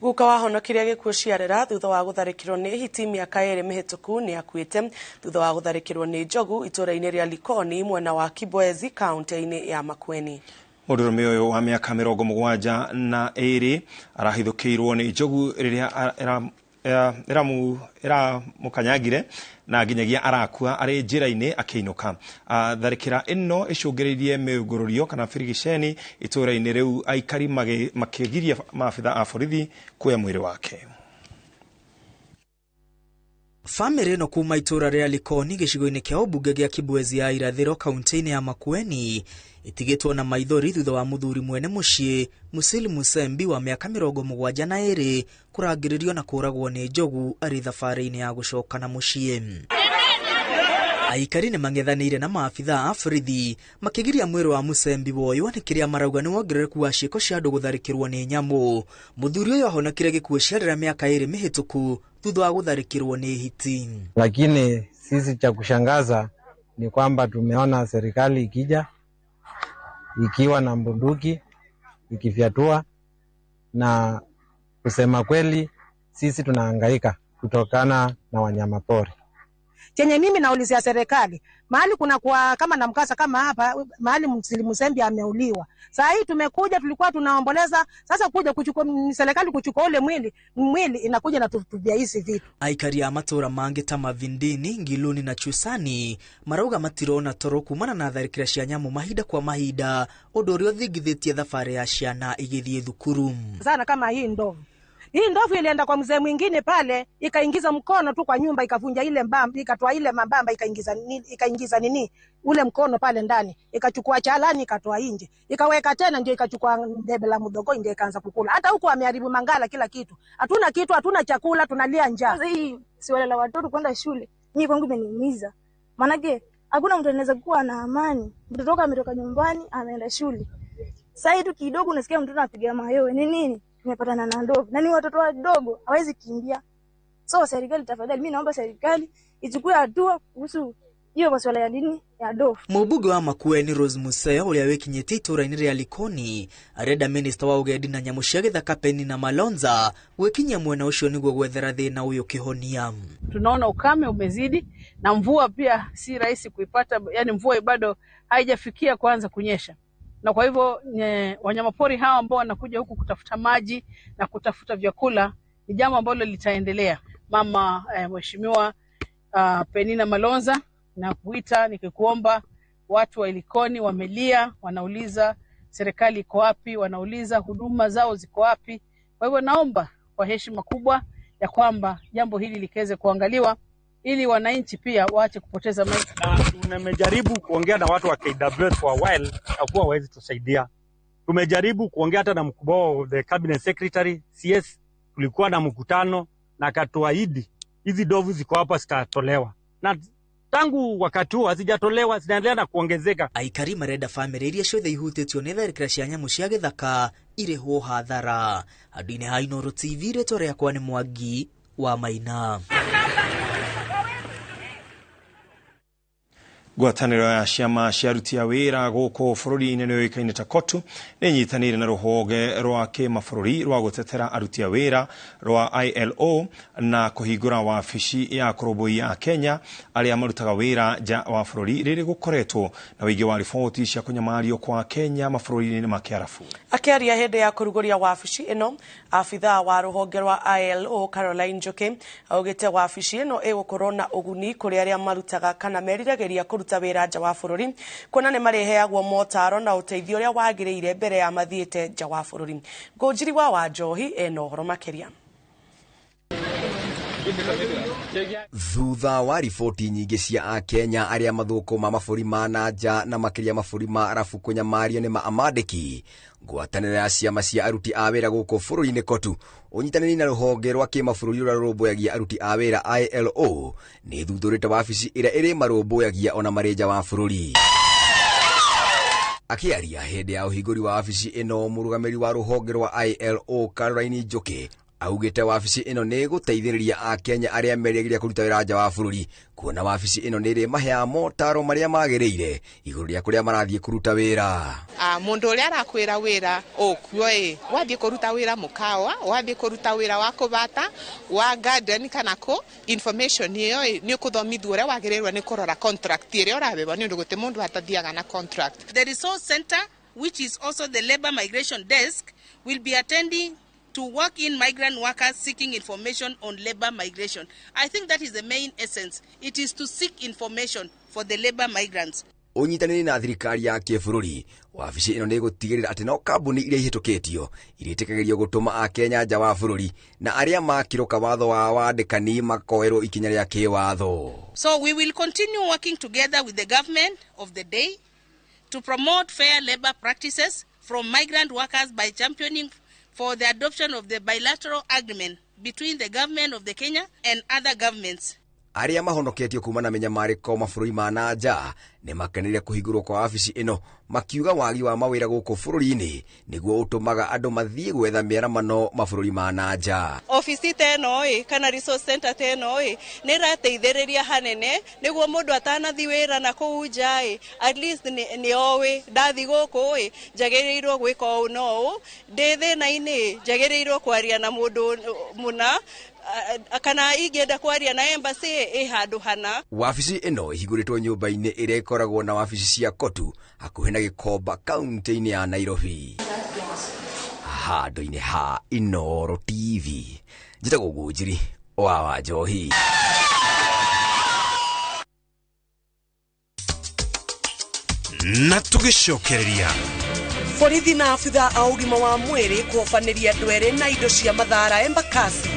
Guka wahonokirie gĩkuũ ciarera thutha wa gũtharĩkĩrwo nĩ hiti mĩaka 2 mĩhĩtũku nĩ akuĩte thutha wa gũtharĩkĩrwo nĩ njogu itũũra-inĩ rĩa Likoni mwena wa Kibwezi kaunti-inĩ ya Makueni. Mũndũrũme ũyũ wa mĩaka 72 arahithũkĩirwo nĩ njogu rĩrĩa Ĩramũkanyangire na nginyagia arakua arĩ njĩra-inĩ akĩinũka. Tharĩkĩra ĩno ĩcũngĩrĩirie mĩũngũrũrio kana birigiceni itũũra-inĩ rĩu, aikari makĩgiria maabitha a borithi kuoya mwĩrĩ wake. Bamĩrĩ ĩno kuma itũũra rĩa Likoni gĩcigo-inĩ kĩa ũmbunge gĩa Kibwezi ya irathĩro kaunti-inĩ ya Makueni ĩtigĩtwo na maithori thutha wa mũthuri mwene mũciĩ Musili Musembi wa mĩaka 72 kũrangĩrĩrio na kũragwo nĩ njogu arĩ thabarĩ-inĩ ya gũcoka na mũciĩ. Aikari nĩ mang'ethanĩire na maabitha a borithi makĩgiria mwĩrĩ wa Musembi woywo nĩ kĩrĩa marauga nĩ wongerereku wa ciĩko cia andũ gũtharĩkĩrwo nĩ nyamũ. Mũthuri ũyũ ahonokire gĩkuũ ciarĩra mĩaka 2 mĩhĩtũku thutha wa gũtharĩkĩrwo nĩ hiti. Lakini sisi cha kushangaza ni kwamba tumeona serikali ikija ikiwa na bunduki ikifyatua, na kusema kweli sisi tunahangaika kutokana na wanyamapori. Chenye mimi naulizia serikali, mahali kuna kwa kama na mkasa kama hapa mahali Musili Musembi ameuliwa. Saa hii tumekuja, tulikuwa tunaomboleza, sasa kuja kuchukua serikali kuchukua ule mwili inakuja na tutubia hizi vitu. Aikari a matura mangi ta Mavindini, Ngiluni na Chusani marauga matirona toro kumana na tharĩkĩra cia nyamũ mahinda kwa mahinda, ũndũ ũrĩa ũthingithĩtie thabarĩ ya ciana igĩthiĩ thukuru. Sana kama hii ndovu. Hii ndovu ilienda kwa mzee mwingine pale, ikaingiza mkono tu kwa nyumba, ikavunja ile mbamba, ikatoa ile mambamba, ikaingiza nini ule mkono pale ndani, ikachukua chalani ikatoa nje, ikaweka tena, ndio ikachukua debe la mdogo, ndio ikaanza kukula. Hata huko ameharibu mangala kila kitu. Hatuna kitu, hatuna chakula, tunalia njaa. Sasa hii si wala la watoto kwenda shule. Mimi kwangu imeniumiza. Maana hakuna mtu anaweza kuwa na amani. Mtoto ametoka nyumbani ameenda shule. Sasa hivi kidogo unasikia mtoto anapiga mayowe. Ni nini? Tumepatana na ndovu. Na ni watoto wadogo, hawezi kimbia. So serikali tafadhali, mimi naomba serikali ichukue hatua kuhusu hiyo masuala ya dini ya ndovu. Mũmbunge wa Makueni Rose Museo ũrĩa wĩkinyĩtie itũũra-inĩ rĩa Likoni arenda minista wa ũgendi na nyamũ cia gĩthaka Penina Malonza gwĩkinyia mwena ũcio nĩguo gwethera thĩna ũyũ kĩhonia. Tunaona ukame umezidi na mvua pia si rahisi kuipata, yani mvua bado haijafikia kuanza kunyesha. Na kwa hivyo wanyamapori hawa ambao wanakuja huku kutafuta maji na kutafuta vyakula ni jambo ambalo litaendelea. Mama Mheshimiwa Penina Malonza, na kuita nikikuomba, watu wa Likoni wamelia, wanauliza serikali iko wapi, wanauliza huduma zao ziko wapi. Kwa hivyo naomba kwa heshima kubwa ya kwamba jambo hili likaweze kuangaliwa ili wananchi pia waache kupoteza maisha. Na tumejaribu kuongea na watu wa KWS for a while, hakuwa hawezi tusaidia. Tumejaribu kuongea hata na mkubwa wa the cabinet secretary CS, tulikuwa na mkutano na akatuahidi hizi ndovu ziko hapa zitatolewa. Na tangu wakati huo hazijatolewa, zinaendelea na kuongezeka. Aikari marenda family iria ciothe ihutĩtio nĩ tharĩkĩra cia nyamũ cia gĩthaka irĩhwo hathara. Handũ-inĩ ha Inooro TV, rĩtwa rĩakwa nĩ Mwangi wa Maina. Ngwatanĩro ya ciama cia aruti a wĩra gũkũ bũrũri-inĩ nĩyũĩkaine ta KOTU nĩ ĩnyitanĩire na rũhonge rwa kĩmabũrũri rwa gũtetera aruti a wĩra rwa ILO na kũhingũra wabici ya kũrũmbũiya Kenya arĩa marutaga wĩra nja wa bũrũri rĩrĩ gũkoretwo na ũingĩ wa riboti cia kũnyamario kwa Kenya mabũrũri-inĩ ma Kĩarabu. Akĩaria hĩndĩ ya kũrugũria wabici ĩno, abithaa wa rũhonge rwa ILO Caroline Njoki augĩte wabici ĩno ĩgũkorwo na ũguni kũrĩ arĩa marutaga kana meriragĩria kũruta wĩra nja wa bũrũri, kuona nĩ marĩheagwo motaro na ũteithio ũrĩa wagĩrĩire mbere ya mathiĩte nja wa bũrũri. Ngũnjiri wa Wanjohi ena ũhoro makĩria. Thutha wa riboti nyingĩ cia akenya arĩa mathũkũma mabũrũri ma na nja na makĩria mabũrũri ma Arabu kũnyamario nĩ maamandĩki, ngwatanĩro ya ciama cia aruti a wĩra gũkũ bũrũri-inĩ KOTU ũnyitanĩri na rũhonge rwa kĩmabũrũri rũrĩa rũrũmbũyagia aruti a wĩra ILO nĩ ĩthuthurĩte wabici ĩrĩa ĩrĩ marũmbũyagia ona marĩ nja wa bũrũri. Akĩaria hĩndĩ ya ũhingũri wa wabici ĩno, mũrũgamĩrĩri wa rũhonge rwa ILO Caroline Njoki augĩte wabici ĩno nĩ ĩgũteithĩrĩria akenya arĩa meriragĩria kũruta wĩra nja wa bũrũri, kuona wabici ĩno nĩ ĩrĩmaheaga motaro marĩa magĩrĩire igũrũ rĩa kũrĩa marathiĩ kũruta wĩra. Mũndũ ũrĩa arakwĩra wĩra ũkuo ĩ, wathiĩ kũruta wĩra mũkawa, wathiĩ kũruta wĩra wa kũbata, wa garden kana kũ, information ĩyo ĩ nĩ ũkũthomithio ũrĩa wagĩrĩirwo nĩ kũrora contract ĩrĩa ũrabeba, nĩ ũndũ gũtirĩ mũndũ atathiaga na contract. The resource center, which is also the labor migration desk, will be attending to work in migrant workers seeking information on labor migration. I think that is the main essence. It is to seek information for the labor migrants. Ũnyitanĩri na thirikari ya kĩbũrũri, wabici ĩno nĩ ĩgũtigĩrĩra atĩ no kambuni iria ihĩtũkĩtio irĩtĩkagĩrio gũtũma Akenya nja wa bũrũri na arĩa makĩrũka watho wa wandĩkani makoerwo ikinya rĩa kĩwatho. So we will continue working together with the government of the day to promote fair labor practices from migrant workers by championing for the adoption of the bilateral agreement between the government of the Kenya and other governments. Arĩa mahonoketio kuma na mĩnyamarĩko mabũrũri ma na nja nĩ makeneire kũhingũrwo kwa wabici ĩno, makiuga wagi wa mawĩra gũkũ bũrũri-inĩ nĩguo ũtũmaga andũ mathiĩ gwetha mĩaramano mabũrũri ma na nja. Obici ta ĩno ĩ kana resource center ta ĩno ĩ nĩ ĩrateithĩrĩria hanene nĩguo mũndũ atanathi wĩra na kũu nja ĩ at least nĩ oĩ ndathi gũkũ ĩ njagĩrĩirwo gwĩka ũũ na ũũ, ndĩ thĩna-inĩ njagĩrĩirwo kwaria na mũndũ mũna kana ingĩenda kwaria na embassy ĩ handũ hana. Wabici ĩno ĩhingũrĩtwo nyũmba-inĩ ĩrĩa ĩkoragwo na wabici cia Kotu hakuhĩ na Gĩkomba kaunti-inĩ ya Nairobi. Handũ-inĩ ha Inooro TV, njĩtagwo Ngũnjiri wa Wanjohi. Na tũgĩcokereria borithi na abitha a ũgima wa mwĩrĩ kũhobanĩria andũ erĩ na indo cia mathara Embakasi.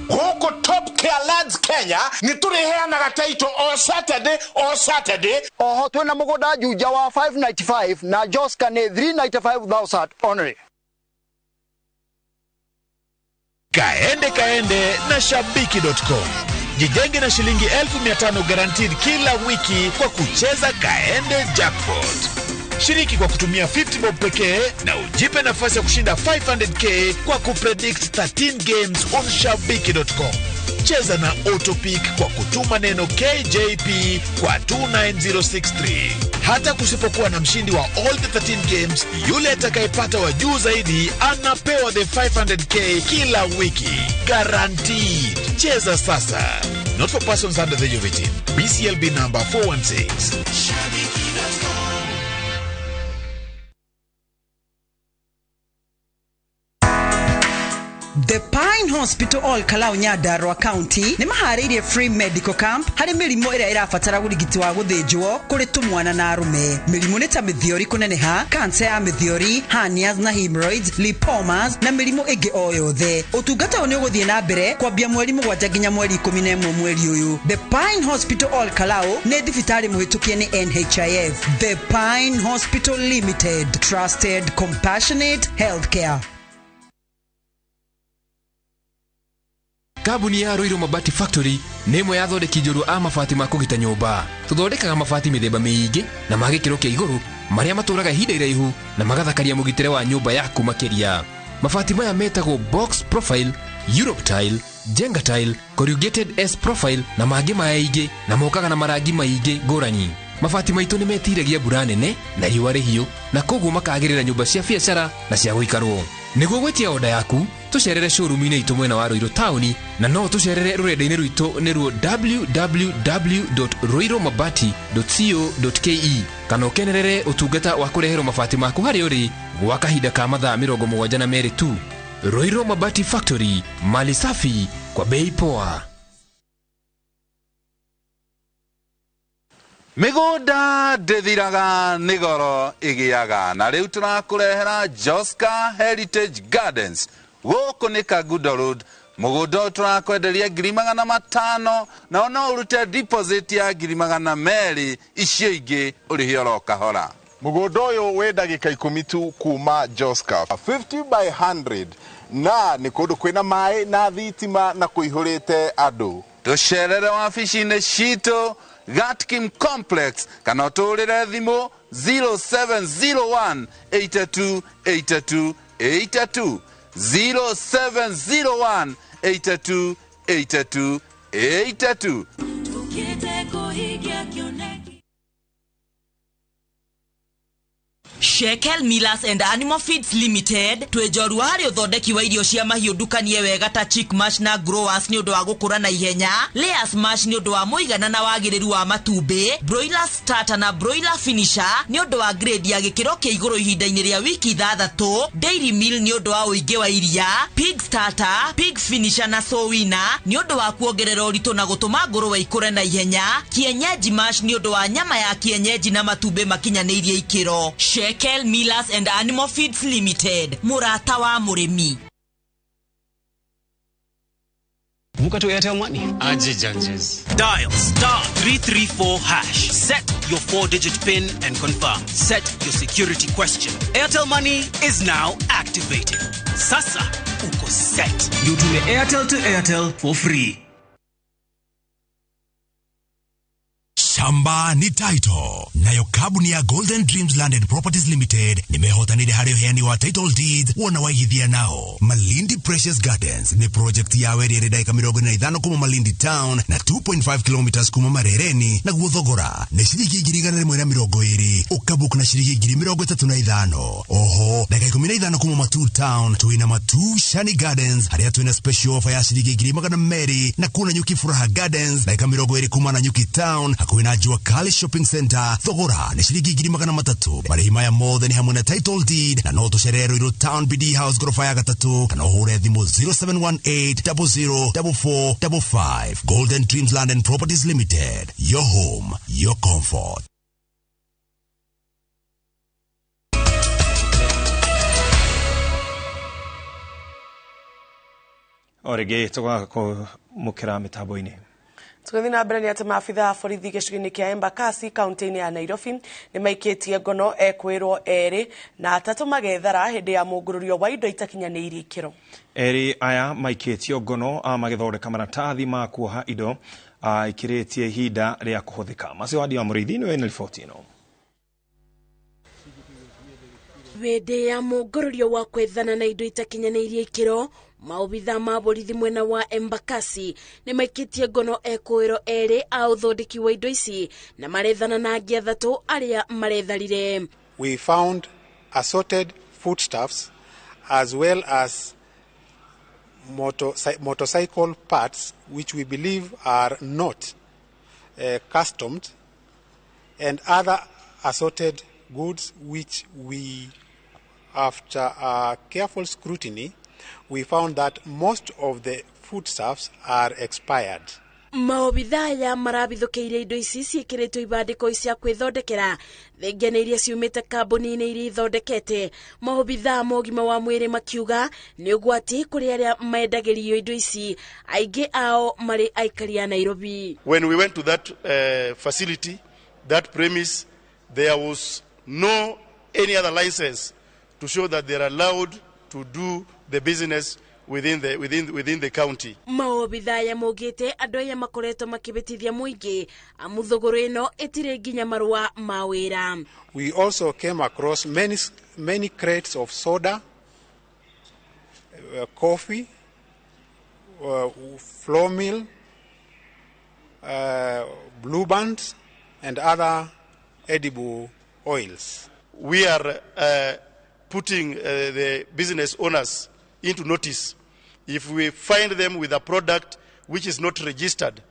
Gũkũ Top Care Lands Kenya nĩ tũrĩheanaga title o Saturday o Saturday. Oho twĩna mũgũnda Juja wa 595 na Joska nĩ 395,000 only. Kaende kaende na shabiki.com. Jijenge na shilingi 1500 guaranteed kila wiki kwa kucheza Kaende Jackpot. Shiriki kwa kutumia 50 bob pekee na ujipe nafasi ya kushinda 500k kwa kupredict 13 games on shabiki.com. Cheza na autopick kwa kutuma neno KJP kwa 29063. Hata kusipokuwa na mshindi wa all the 13 games, yule atakayepata wa juu zaidi anapewa the 500k kila wiki. Guaranteed. Cheza sasa. Not for persons under the age of 18. BCLB number 416. Shabiki.com. The Pine Hospital All Kalau Nyandarua County nĩ maharĩirie free medical camp harĩ mĩrimũ ĩrĩa ĩrabatara ũrigiti wa gũthĩnjwo kũrĩ tũmwana na arũme. Mĩrimũ nĩ ta mĩthiori kũneneha, cancer ya mĩthiori, hernias na hemorrhoids, lipomas na mĩrimũ ĩngĩ o yothe. Ũtungata ũyũ nĩ ũgũthiĩ na mbere kwambia mweri 7 nginya mweri 11 mweri ũyũ. The Pine Hospital All Kalau nĩ thibitarĩ mũhĩtũkie nĩ NHIF. The Pine Hospital Limited, trusted, compassionate healthcare. Kambuni ya Ruiru Mabati Factory nĩ ĩmwe ya athondeki njorua a mabati ma kũgita nyũmba. Tũthondekaga mabati mĩthemba mĩingĩ na ma gĩkĩro kĩa igũrũ marĩa matũraga ihinda iraihu na magathakaria mũgitĩre wa nyũmba yaku makĩria. Mabati maya metagwo box profile, Europe tile, Jenga tile, corrugated S profile na mangĩ maingĩ na mokaga na marangi maingĩ ngũrani. Mabati maitũ nĩ metiragia mbura nene na riũa rĩhiũ na koguo makagĩrĩra nyũmba cia biacara na cia gũikarwo. Nĩguo gwĩtia oda yaku tũcerere showroom-inĩ itũ mwena wa Ruiru taũni na no tũcerere rũrenda-inĩ rwitũ nĩruo www.ruirumabati.co.ke kana ũkenerere ũtungata wa kũreherwo mabati maku harĩa ũrĩ gwa kahinda ka mathaa 72 tu. Ruiru Mabati Factory, mali safi kwa bei poa. Mĩgũnda ndĩthiraga nĩ goro ĩgĩaga na rĩu tũrakũrehera Joska Heritage Gardens gũkũ nĩ Kangundo Road. Mũgũnda ũyũ tũrakwenderia 500,000 na no ũrute deposit ya 200,000, icio ingĩ ũrĩhe oro kahora. Mũgũnda ũyũ wĩ ndagĩka 10 tu kuma Joska 50 by 100 na nĩ kũndũ kwĩna maĩ na thitima na kũihũrĩte andũ. Tũcerere wabici-inĩ citũ Gatkim Complex kana ũtũrĩre thimũ 0701 82 82 82 0701 82 82 82. Shekel Millers and Animal Feeds Limited twĩ njorua harĩ ũthondeki wa irio cia mahiũ ndukanie wega ta chick mash na growers nĩ ũndũ wa gũkũra na ihenya, layers mash nĩ ũndũ wa mũigana na wagĩrĩru wa matumbĩ, broiler starter na broiler finisher nĩ ũndũ wa grade ya gĩkĩro kĩa igũrũ ihinda-inĩ rĩa wiki 6, dairy meal nĩ ũndũ wa ũingĩ wa iria, pig starter, pig finisher na sowina nĩ ũndũ wa kuongerera ũritũ na gũtũma ngũrũwe ikũre na ihenya, kienyeji mash nĩ ũndũ wa nyama ya kienyeji na matumbĩ makinyanĩirie ikĩro. Shekel Millers and Animal Feeds Limited, mũrata wa mũrĩmi. Vuka to Airtel Money. Aje Janjes. Dial star 334 hash. Set your 4-digit PIN and confirm. Set your security question. Airtel Money is now activated. Sasa uko set. Ndio tume Airtel to Airtel for free. Shamba ni title nayo kambuni ya Golden Dreams Land and Properties Limited nimehotanire harĩ ũheani wa title deeds wona waigithia nao. Malindi Precious Gardens ni project ya weri ĩrĩ ndagĩka 45 kuma Malindi Town na 2.5 kilometers kuma Marereni, naguo thogora nĩ ciringi 120,000 ũkabook na ciringi 35,000. Oho ndagĩka 15 kuma Matuu Town twĩna Matuu Shani Gardens harĩa twĩna special offer ya ciringi 200,000 na kuna Nyuki Furaha Gardens ndagĩka 20 kuma na Nyuki Town hakuhĩ na Jua Kali Shopping Center thogora nĩ ciringi 300,000. Marĩhi maya mothe nĩ hamwe na title deed na no tũcerere Ruiru Town BD House gorofa ya 3 kana ũhũre thimũ 0718 004455. Golden Dreams Land and Properties Limited, your home, your comfort. O rĩngĩ tũgakũmũkĩra mĩtambo-inĩ. Tũgĩthiĩ na mbere nĩ atĩ maabitha a borithi gĩcigo-inĩ kĩa Embakasi kaunti-inĩ ya Nairobi nĩ maikĩtie ngono ekwĩrwo 2 na 3 magethara hĩndĩ ya mũngũrũrio wa indo itakinyanĩirie ikĩro. Erĩ aya maikĩtio ngono magĩthondeka maratathi ma kuoha indo ikĩrĩtie ihinda rĩa kũhũthĩka. Macio Wadi wa Mũrĩithi nĩwe na riboti ĩno. Hĩndĩ ya mũngũrũrio wa kwethana na indo itakinyanĩirie ikĩro, maobitha ma borithi mwena wa Embakasi nĩ maikĩtie ngono ekwĩrwo 2 a ũthondeki wa indo ici na marethana na angĩ 3 arĩa maretharire. We found assorted foodstuffs as well as motorcycle parts which we believe are not customed and other assorted goods which we, after a careful scrutiny, we found that most of the foodstuffs are expired. Maobitha aya marabithũkĩire indo ici ciĩkĩrĩtwo ibandĩko cia kwĩthondekera thengia nĩ iria ciumĩte kambuni-inĩ iria ithondekete. Maobitha ma ũgima wa mwĩrĩ makiuga nĩ ũgwati kũrĩ arĩa mendagĩrio indo ici, aingĩ ao marĩ aikari a Nairobi. When we went to that facility, that premise, there was no any other license to show that they are allowed to do the business within the county. Maobitha ya maugĩte andũ aya makoretwo makĩbĩtithia mũingĩ amu thũgũrĩ ĩno ĩtirĩ nginya marũa ma wĩra. We also came across many crates of soda, coffee, flour mill, blue bands and other edible oils. We are putting the business owners into notice. If we find them with a product which is not registered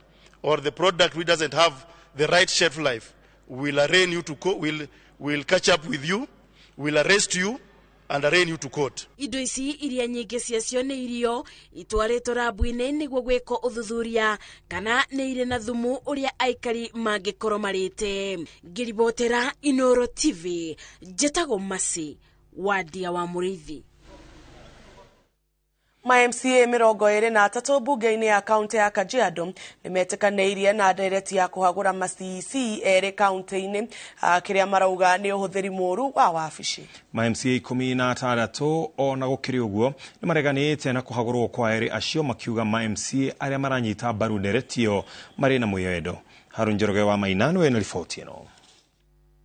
or the product which doesn't have the right shelf life, we'll arraign you to court, we'll catch up with you, we'll arrest you and arraign you to court. Indo ici iria nyingĩ ciacio nĩ irio itwarĩtwo rabu-inĩ nĩguo gwĩkwo ũthuthuria kana nĩ irĩ na thumu ũrĩa aikari mangĩkorwo marĩte. Ngĩribotera Inoro TV, njĩtagwo Masi Wadia wa Mũrĩithi. Ma MCA 23 bunge-inĩ ya kaunti ya Kajiado nĩmetĩkanĩirie na ndereti ya kũhagũra ma CEC erĩ kaunti-inĩ kĩrĩa marauga nĩ ũhũthĩri mũũru wa wabici. Ma MCA 16 ona gũkĩrĩ ũguo nĩmareganĩte na kũhagũrwo kwa erĩ acio makiuga ma MCA arĩa maranyita mbaru ndereti ĩyo marĩ na mwĩyendo. Harun Njoroge wa Maina nĩwe na riboti ĩno.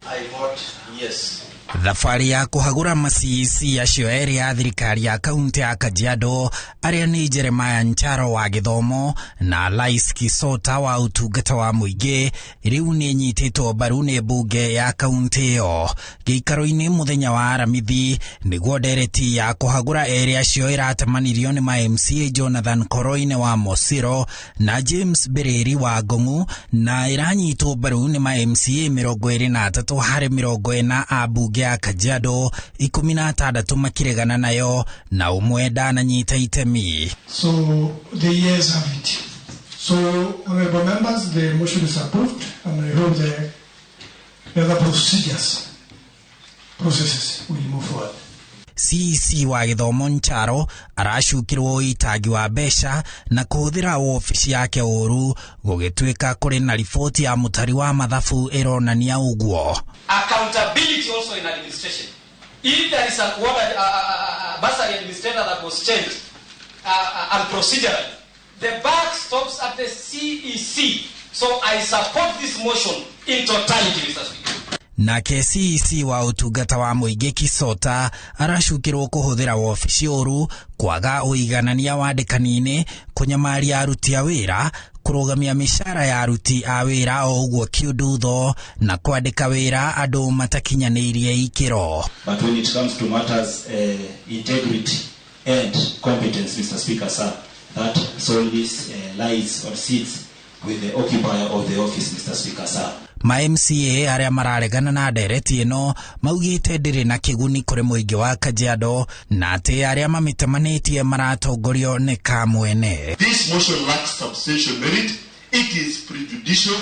I vote yes. Thabarĩ ya kũhagũra ma CEC acio erĩ a thirikari ya kaunti ya Kajiado arĩa nĩ Jeremiah Ncharo wa gĩthomo na Lais Kisota wa ũtungata wa mũingĩ rĩu nĩ ĩnyitĩtwo mbaru nĩ mbunge ya kaunti ĩyo. Gĩikaro-inĩ mũthenya wa Aramithi nĩguo ndereti ya kũhagũra erĩ acio ĩratemanirio nĩ ma MCA Jonathan Koroine wa Mosiro na James Bireri wa Ngong'u na ĩranyitwo mbaru nĩ ma MCA 23 harĩ 40 a mbunge ya Kajiado, 16 makiregana nayo na ũmwe ndananyita itemi. So the years have it. So, honorable members, the motion is approved, and I hope the other processes will move forward. CEC wa gĩthomo Ncharo aracukirwo ũitangi wa mbeca na kũhũthĩra wobici yake ũru gũgĩtuĩka kũrĩ na riboti ya mũtari wa mathabu ĩronania ũguo. Accountability also in administration. If there is a bursary administrator that was changed and procedurally, the buck stops at the CEC. So I support this motion in totality, Mr. Speaker. Nake CEC wa ũtungata wa mũingĩ Kisota aracukirwo kũhũthĩra wobici ũru, kwaga ũiganania wandĩkani-inĩ, kũnyamaria aruti a wĩra, kũrũgamia mĩcara ya aruti a wĩra o ũguo kiundutho na kwandĩka wĩra andũ matakinyanĩirie ikĩro. But when it comes to matters integrity and competence, Mr. Speaker, sir, that solely lies or sits with the occupier of the office, Mr. Speaker, sir. Ma MCA arĩa mararegana na ndereti ĩno maugĩte ndĩrĩ na kĩguni kũrĩ mũingĩ wa Kajiado na atĩ arĩa mamĩtemanĩtie maratongorio nĩ kamwene. This motion lacks substantial merit. It is prejudicial.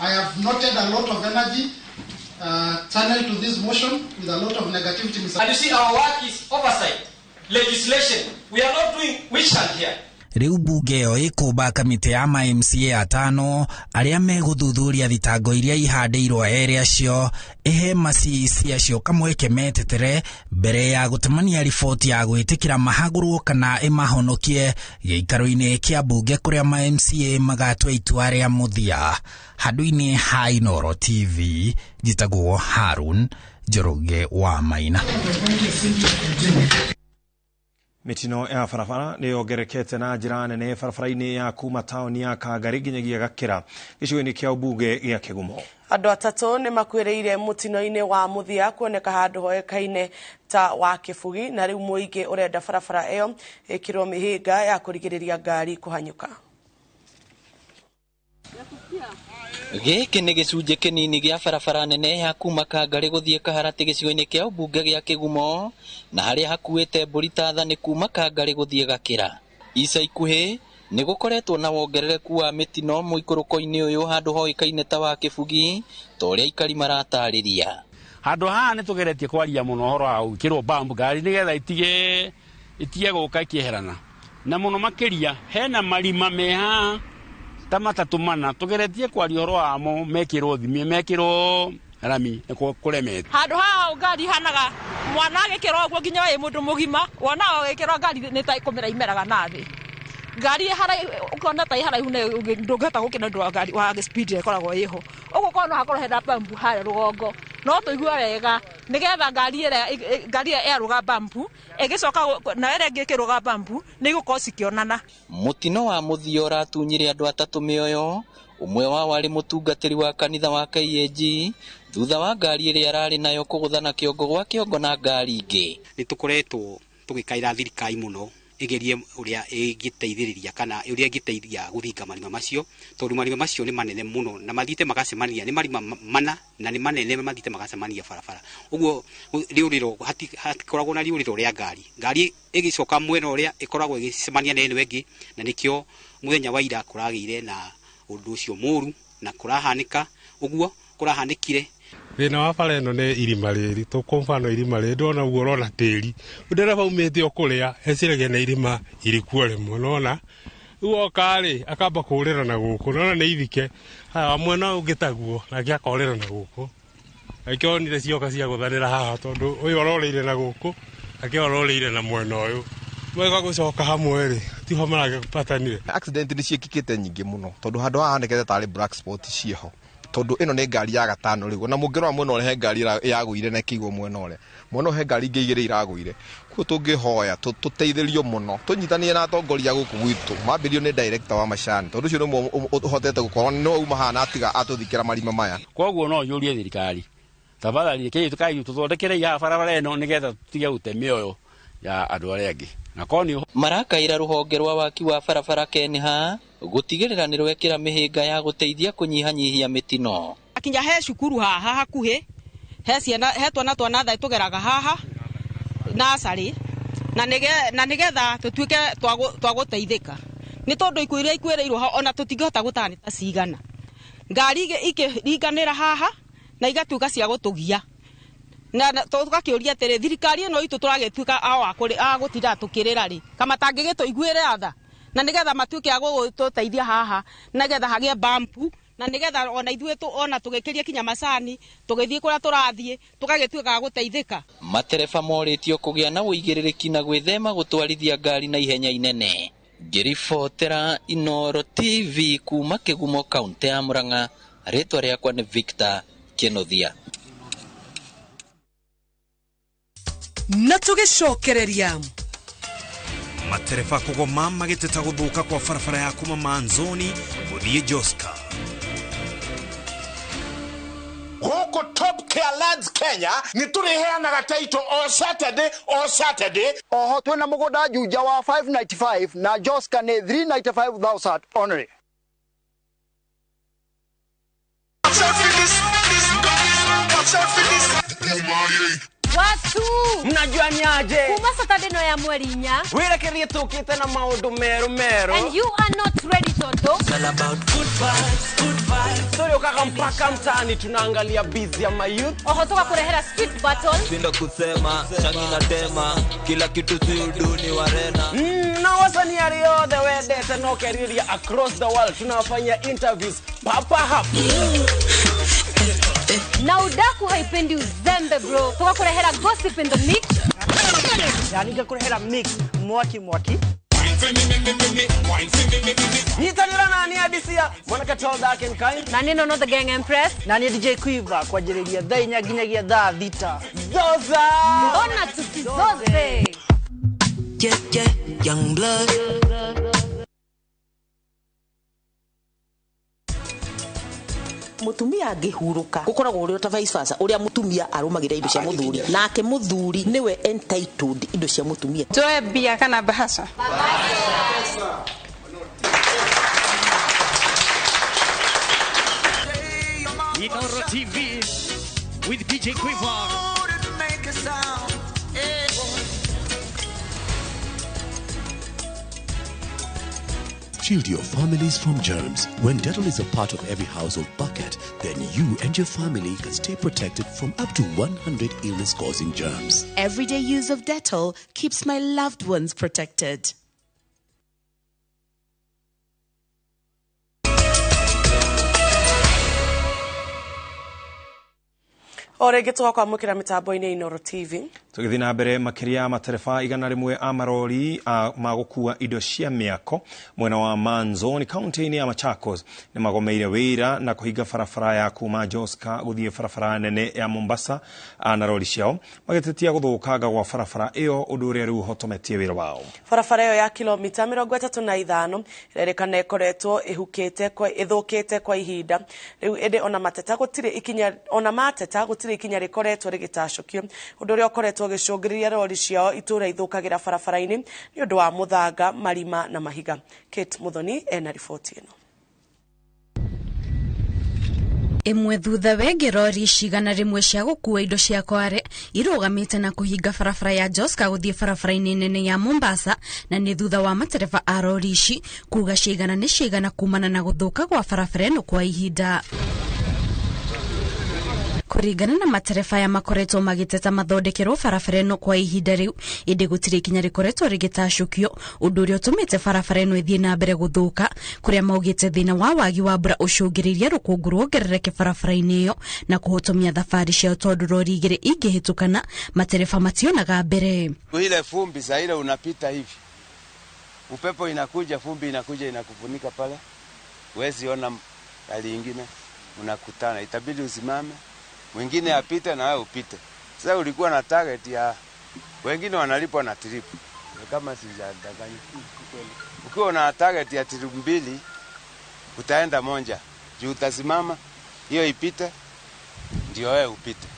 I have noted a lot of energy channeled to this motion with a lot of negativity. And you see, our work is oversight, legislation. We are not doing witch hunt here. Rĩu mbunge ĩyo ĩkũmba kamĩtĩ ya ma MCA atano arĩa megũthuthuria thitango iria ihandĩirwo erĩ acio, ĩhe ma CEC acio kamweke metetere mbere ya gũtemania riboti ya gwĩtĩkĩra mahagũrwo kana ĩmahonokie gĩikaro-inĩ kĩa mbunge kũrĩa ma MCA magatua itua rĩa mũthia. Handũ-inĩ ha Inooro TV, njĩtagwo Harun Njoroge wa Maina. Mĩtino ya barabara nĩ yongerekete na njĩra nene barabara-inĩ ya kuma taũni ya Kangari nginyagia Gakĩra gĩcigo-inĩ kĩa ũmbunge gĩa Kĩgumo. Andũ atatũ nĩ makuĩrĩire mũtino-inĩ wa mũthia kuoneka handũ hoekaine ta wa Kĩbugi, na rĩu mũingĩ ũrenda barabara ĩyo ĩkĩrwo mĩhĩnga ya kũrigĩrĩria ngari kũhanyũka. Gĩkĩ nĩ gĩcunjĩ kĩnini gĩa barabara nene ya kuma Kangari gũthiĩ Kaharatĩ gĩcigo-inĩ kĩa ũmbunge gĩa Kĩgumo, na harĩa hakuĩte mbũri ta tha nĩ kuma Kangari gũthiĩ Gakĩra. Ica ikuhĩ nĩ gũkoretwo na wongerereku wa mĩtino mũikũrũko-inĩ ũyũ handũ hoĩkaine ta wa Kĩbugi, ta ũrĩa aikari maratarĩria. Handũ haha nĩ tũgeretie kwaria mũno ũhoro wa gwĩkĩrwo bump ngari nĩgetha itige gũka ikĩeherana, na mũno makĩria hena marima me haha ta matatũ mana tũgeretie kwaria ũhoro wamo, mekĩrwo thimĩ, mekĩrwo rami nĩ kũremete. Handũ haha ngari ihanaga mwana agĩkĩrwo ũguo nginya wĩ mũndũ mũgima, wona agĩkĩrwo ngari nĩ ta kũmera imeraga na thĩ. Ngari ũkona ta ĩharaihu ndũngĩhota gũkĩra ũndũ wa ngari wa speed ĩkoragwo ĩho. Ũguo korwo no hakorwo hena bambu harĩa rũgongo, no tũigue wega nĩgetha ngari ĩrĩa ĩarũga bambu ĩgĩcoka na ĩrĩa ĩngĩ ĩkĩrũga bambu nĩ igũkorwo cikĩonana. Mũtino wa mũthia ũratunyire andũ atatũ mĩoyo, ũmwe wao arĩ mũtungatĩri wa kanitha wa KAG thutha wa ngari ĩrĩa ararĩ nayo kũgũthana kĩongo gwa kĩongo na ngari ingĩ. Nĩ tũkoretwo tũgĩkaĩra thirikari mũno ĩgerie ũrĩa ĩngĩteithĩrĩria kana ũrĩa ĩngĩteithia gũthinga marima macio, tondũ marima macio nĩ manene mũno na mathiĩte magacemania, nĩ marima mana na nĩ manene mathiĩte magacemania barabara. Ũguo rĩũrĩro hatikoragwo na rĩũrĩro rĩa ngari, ngari ĩgĩcoka mwena ũrĩa ĩkoragwo ĩgĩcemania na ĩno ĩngĩ, na nĩkĩo mũthenya wa ira kũragĩire na ũndũ ũcio mũru na kũrahanĩka ũguo kũrahanĩkire. Thĩna wa bara ĩno nĩ irima rĩrĩ, kwa mfano irima rĩrĩ ndona ũguo ũrona tĩri, ndereba umĩte o kũrĩa eciragia nĩ irima irikuo rĩmwe, nona rĩu oka rĩ akamba kũrĩra na gũkũ, nona nĩ ithike haya mwena ũngĩ taguo nake akorĩra na gũkũ, akĩo onire cioka cia gũthanĩra haha tondũ ũyũ arorĩire na gũkũ ake arorĩire na mwena ũyũ, mwega gũcoka hamwe rĩ tiho maragĩpatanire. Accident nĩ ciĩkĩkĩte nyingĩ mũno tondũ handũ haha hanekete tarĩ black spot ciĩho. Tondu ĩno nĩ ngari ya gatano rĩu na mũngĩrora mwena ũrĩa he ngari yagũire na ĩkĩigwo mwena ũrĩa mwena he ngari ingĩ igĩrĩ iragũire. Koguo tũngĩhoya tũteithĩrio mũno tũnyitanie na atongoria gũkũ gwitũ mambĩrĩrio nĩ director wa macani tondu ũcio nĩmwe ũhotete gũkorwo nĩwe uma haha na atiga atũthikĩra marima maya. Koguo no njũrie thirikari tafadhali kei tukai tuthondekere ya barabara ĩno nĩgetha tũtige gũte mĩoyo ya andũ arĩa angĩ. Na korwo nĩ marakaira rũhonge rwa waki wa barabara KENHA gũtigĩrĩra nĩ rwekĩra mĩhĩnga ya gũteithia kũnyihanyihia mĩtino. Akinya he cukuru haha hakuhĩ he ciana he twana twa natharĩ tũgeraga haha nacarĩ na nĩgetha tũtuĩke twa gũteithĩka nĩ tondũ ikuũ iria ikuĩrĩirwo ho ona tũtingĩhota gũtara nĩ ta cigana. Ngari ikĩringanĩra haha na igatuĩka cia gũtũgia na tũgakĩũria atĩrĩ thirikari ĩno itũ tũragĩtuĩka a gũtinda tũkĩrĩra rĩ kama tangĩgĩtũiguĩre tha na nĩgetha matuĩke a gũtũteithia haha nĩgetha hagĩe bampu na nĩgetha ona ithuĩ ona tũgĩkĩrie kinya macani tũgĩthiĩ kũrĩa tũrathiĩ tũgagĩtuĩka a gũteithĩka. Matereba morĩtio kũgĩa na ũigĩrĩrĩki na gwĩthema gũtwarithia ngari na ihenya inene. Ngĩribotera Inooro TV kuma Kĩgumo kaunti ya Murang'a, rĩtwa rĩakwa nĩ Victor Kĩnuthia. Na tũgĩcokereria matereba kũgoma magĩteta gũthũka kwa barabara ya kuma Manzoni gũthiĩ Joska. Gũkũ Top Care Lands Kenya nĩ tũrĩheanaga title o Saturday o Saturday. Oho twĩna mũgũnda Juja wa 595 na Joska nĩ 395,000 only. Watu mnajua ni aje kuma Saturday no ya mweri inya wirekerie tukite na maundu meru meru and you are not ready toto. It's all about good vibes, good vibes. Story ukaka mpaka mtaani tunaangalia busy ya mayouth. Oho tukakurehera street battle. Pinda kusema changi na tema kila kitu si uduni warena. Na wasanii ariothe wendete no keriria across the world tunawafanyia interviews papa hapa. Na udaku haipendi uzembe bro. Tukakurehera gossip in the mix. Yani ngakurehera mix mwaki mwaki. Nyitanira nani adisia mwanake tall dark and kind. Na nino no the gang empress. Na ni DJ Quiver kwa ajili thaa inya nginyagia thaa thita. Zoza. Mbona tusizoze? Yeah yeah young blood. Mutumia angĩhurũka gũkoragwo ũrĩ ta vice versa ũrĩa mutumia arũmagĩrĩra indo cia mũthuri nake mũthuri nĩwe entitled indo cia mutumia. Toe bia kana bahasha. Inooro TV with DJ Quiver. Shield your families from germs. When Dettol is a part of every household bucket, then you and your family can stay protected from up to 100 illness-causing germs. Everyday use of Dettol keeps my loved ones protected. O rĩngĩ tũgakwamũkĩra mĩtambo-inĩ Inooro TV. Tũgĩthiĩ na mbere makĩria matereba 100 a marori ma gũkua indo cia mĩako mwena wa Manzoni kaunti-inĩ ya Machakos nĩ magomeire wĩra na kũhinga barabara ya kuma Joska gũthiĩ barabara nene ya Mombasa na rori ciao magĩtetia gũthũkanga gwa barabara ĩyo ũndũ ũrĩa rĩu ũhotometie wĩra wao. Barabara ĩyo ya kilomita 35 ĩrerĩkana ĩkoretwo ĩthũkĩte kwa ihinda rĩu ĩndĩ ona mateta gũtirĩ ikinya rĩkoretwo rĩgĩtacũkio ũndũ ũrĩa ũkoretwo gĩcũngĩrĩria rori ciao itũra ithũkagĩra barabara-inĩ nĩ ũndũ wa mũthanga marima na mahiga. Kate Muthoni ena riboti ĩno. Ĩmwe thutha wengĩ rori cigana rĩmwe cia gũkua indo cia kware irũgamĩte na kũhinga barabara ya Joska gũthiĩ barabara-inĩ nene ya Mombasa na nĩ thutha wa matereba a rori ici kuga cigana nĩ cigana kumana na gũthũka gwa barabara ĩno kwa ihinda. Kũringana na matereba ya makoretwo magĩteta mathondekerwo barabara ĩno kwa ihinda rĩu ĩndĩ gũtirĩ ikinya rĩkoretwo rĩgĩtacũkio ũndũ ũrĩa ũtũmĩte barabara ĩno ĩthiĩ na mbere gũthũka kũrĩa maugĩte thĩna wa wagi wa mbura ũcũngĩrĩirie rũkũngũ ruongerereke barabara-inĩ ĩyo na kũhotomia thabarĩ ciao tondũ rori igĩrĩ ingĩhĩtũkana matereba mationaga mbere. Ile fumbi saa ile unapita hivi, upepo inakuja, fumbi inakuja inakufunika pale, huwezi ona hali ingine. Unakutana, itabidi usimame, mwingine apite na wewe upite. Sasa ulikuwa na target ya wengine wanalipwa na trip, kama sijadanganya. Ukiwa na target ya trip 2 utaenda moja, juu utasimama hiyo ipite ndio wewe upite.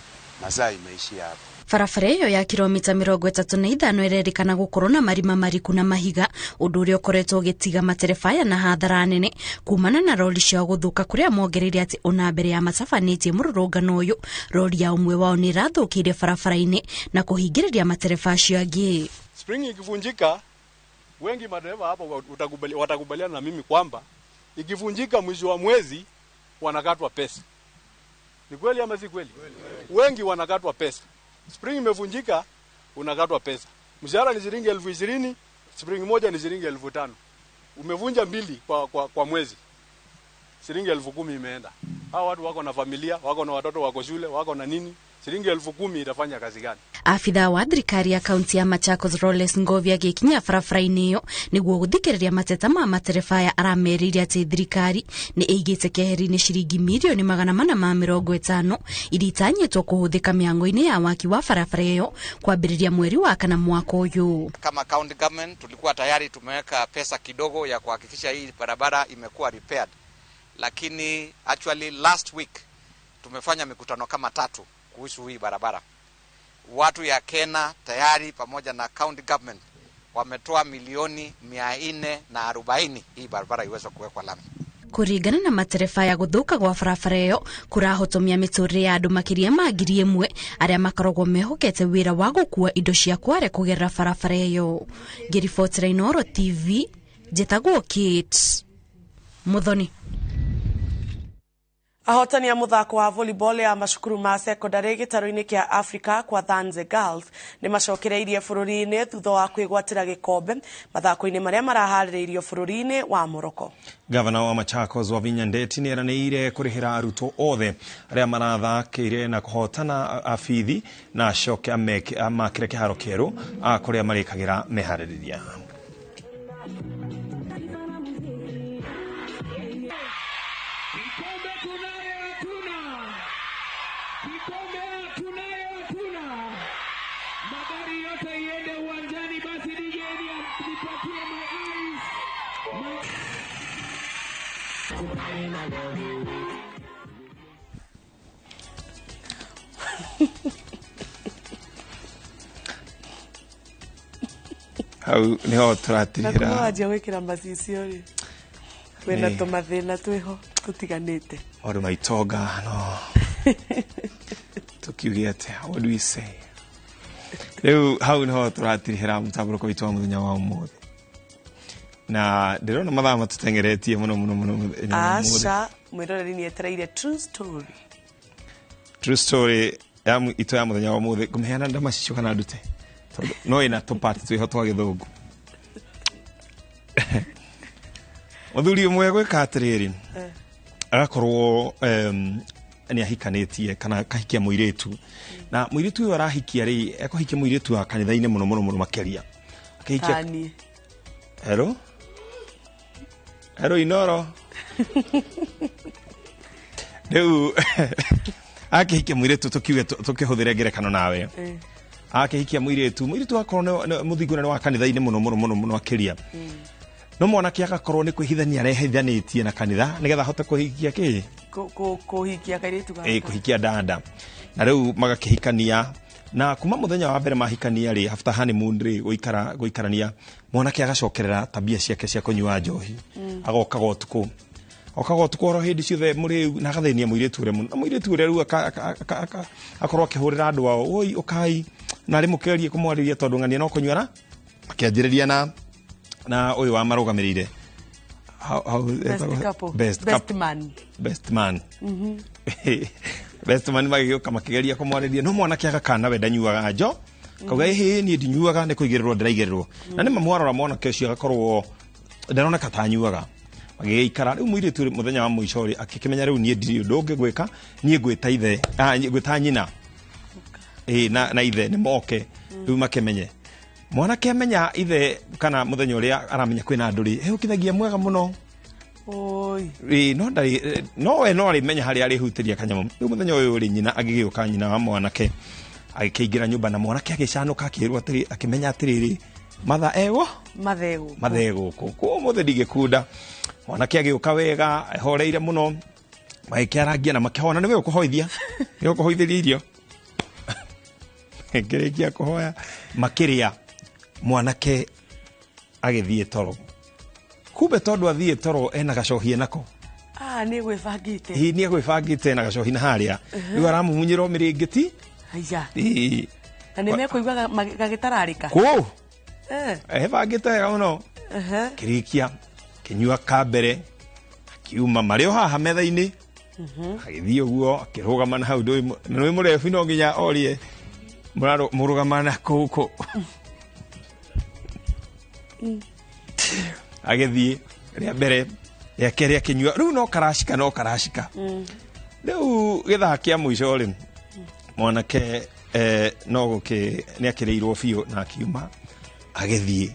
Masaa imeishia hapo. Barabara ĩyo ya kilomita 35 ĩrerĩkana gũkorwo na marima mariku na mahiga, ũndũ ũrĩa ũkoretwo ũgĩtiga matereba aya na hathara nene kumana na rori ciao gũthũka, kũrĩa mongereire atĩ ona mbere ya matabanĩtie mũrũrũngano ũyũ, rori ya ũmwe wao nĩ ĩrathũkĩire barabara-inĩ na kũhingĩrĩria matereba acio angĩ. Spring ikivunjika, wengi madereva hapo watakubaliana na mimi kwamba ikivunjika mwisho wa mwezi wanakatwa pesa. Ni kweli ama si kweli? Wengi wanakatwa pesa. Spring imevunjika, unakatwa pesa. Mshahara ni shilingi 20,000, spring moja ni shilingi 5,000. Umevunja 2 kwa mwezi. Shilingi 10,000 imeenda. Hawa watu wako na familia, wako na watoto wako shule, wako na nini? Shilingi 10,000 itafanya kazi gani? Afitha wa thirikari ya kaunti ya Machakos Rollins Ngovi agĩkinya barabara-inĩ ĩyo nĩguo gũthikĩrĩria mateta ma matereba aya, aramerĩire atĩ thirikari nĩ ĩigĩte keheri-inĩ ciringi mirioni 450 iria itanyĩtwo kũhũthĩka mĩhango-inĩ ya waki wa barabara ĩyo kwambĩrĩria mweri wa kana mwaka ũyũ. Kama county government tulikuwa tayari tumeweka pesa kidogo ya kuhakikisha hii barabara imekuwa repaired, lakini actually last week tumefanya mikutano kama 3 kuhusu hii barabara. Watu ya Kena tayari pamoja na county government wametoa milioni 440 hii barabara iweze kuwekwa lami. Kũringana na matereba ya gũthũka gwa barabara ĩyo kũrahotomia mĩtũrĩre ya andũ makĩria ma 1,000 arĩa makoragwo mehokete wĩra wa gũkua indo cia kware kũgerera barabara ĩyo. Ngĩribotera Inooro TV, njĩtagwo Kate Muthoni. Ahotani a muthako wa volleyball ya macukuru ma secondary gĩtarũ-inĩ kĩa Africa kwa Thanze Girls nĩ macokereirie bũrũri-inĩ thutha wa kwĩgwatĩra gĩkombe mathako-inĩ marĩa maraharĩrĩirio bũrũri-inĩ wa Morocco. Gavana wa Machakos Wavinya Ndeti nĩ eranĩire kũrĩhĩra arutwo othe arĩa marathakĩire na kũhotana abithi na acoke amakĩre kĩharo kĩerũ kũrĩa marĩkagĩra meharĩrĩria. Hau niho tũratirĩra. Na wanjia gwĩkĩra macicio rĩ, wĩna tũmathĩna twĩho tũtiganĩte. Maũndũ ma itonga no tũkiuge atĩa, what do we say? Rĩu hau niho tũratirĩra mũtambũrũko witũ wa mũthenya wa ũmũthĩ. Na ndĩrona mathaa matũteng'eretie mũno mũno mũno mũthenya wa ũmũthĩ. Aca, mwĩroreri nĩ etereire true story. True story ya itũ ya mũthenya wa ũmũthĩ ngũmĩheana ndamacicio kana ndute? No ina tũpati twĩho twa gĩthũngũ. Mũthuri ũmwe gwĩka atĩrĩrĩ, agakorwo nĩ ahikanĩtie kana akahikia mũirĩtu, na mũirĩtu ũyũ arahikia rĩ, ekũhikia mũirĩtu wa kanitha-inĩ mũno mũno mũno makĩria. Akĩhikia. Hello? Hello Inooro. Rĩu akĩhikia mũirĩtu tũkiuge tũkĩhũthĩre ngerekano nawe. Akĩhikia mũirĩtu akorwo nĩ mũthingu na nĩ wa kanitha-inĩ mũno mũno mũno mũno akĩria. No mwanake agakorwo nĩ kwĩhithania arehithanĩtie na kanitha nĩgetha ahote kũhikia kĩ? Kũhikia kairĩtu gaka. Kũhikia dada. Na rĩu magakĩhikania, na kuma mũthenya wa mbere mahikania rĩ, after honeymoon rĩ, gũikarania, mwanake agacokerera tabia ciake cia kũnyua njohi. Agokaga ũtukũ. Okaga ũtukũ oro hĩndĩ ciothe mũrĩu na agathĩnia mũirĩtu ũrĩa mũno. Na mũirĩtu ũrĩa rĩu akorwo akĩhũrĩra andũ ao, oi ũkai, na rĩ mũkĩgerie kũmwarĩria tondũ ng'ania no kũnyuara, akĩanjĩrĩria na ũyũ wa marũgamĩrĩire. Best man. Best man magĩũka makĩgeria kũmwarĩria, no mwanake agakana we ndanyuaga njo. Kauga ĩhĩ niĩ ndinyuaga nĩ kũigĩrĩrwo ndĩraigĩrĩrwo. Na nĩ mamwarora mwanake ũcio agakorwo ndaroneka ta anyuaga. Magĩgĩikara rĩu mũirĩtu mũthenya wa mũico rĩ, akĩkĩmenya rĩu niĩ ndirĩ ũndũ ũngĩ gwĩka, niĩ ngwĩta ithe, ngwĩta nyina. Na ithe nĩ moke rĩu makĩmenye. Mwanake amenya ithe kana mũthenya ũrĩa aramenya kwĩna andũ rĩ, ũkithagia mwega mũno. Oi. Ĩ no ndarĩ no we no arĩmenya harĩa arĩhutĩria kanyamũ. Rĩu mũthenya ũyũ rĩ nyina agĩgĩũka nyina wa mwanake agĩkĩingĩra nyũmba na mwanake agĩcanũka akĩrwo atĩrĩ akĩmenya atĩrĩrĩ matha ewo mathegũ mathegũ kũ ũmũthĩ ndingĩkunda. Mwanake agĩũka wega ahoreire mũno magĩkĩarangia na makĩhona nĩwe ũkũhoithia nĩwe ũkũhoithĩria irio ngĩrĩkia kũhoya makĩrĩa mwanake agĩthiĩ toro kumbe tondũ athiĩ toro ena gacohi nako nĩ gwĩbangĩte ĩ nĩ gwĩbangĩte ena gacohi na harĩa rĩu aramumunyĩra mĩrĩngĩti haiya na nĩ mekũigua gagĩtararĩka kũ ebangĩte wega mũno kĩrĩkia kĩnyua ka mbere akiuma marĩ o haha metha-inĩ agĩthiĩ ũguo akĩrũgama na hau nĩ mũrebu no nginya orie mũrũgama na kũkũ agĩthiĩ rĩa mbere rĩa kerĩ akĩnyua rĩu no karacika rĩu gĩthaa kĩa mũico rĩ mwanake no gũkĩ nĩ akĩrĩirwo biũ na akiuma agĩthiĩ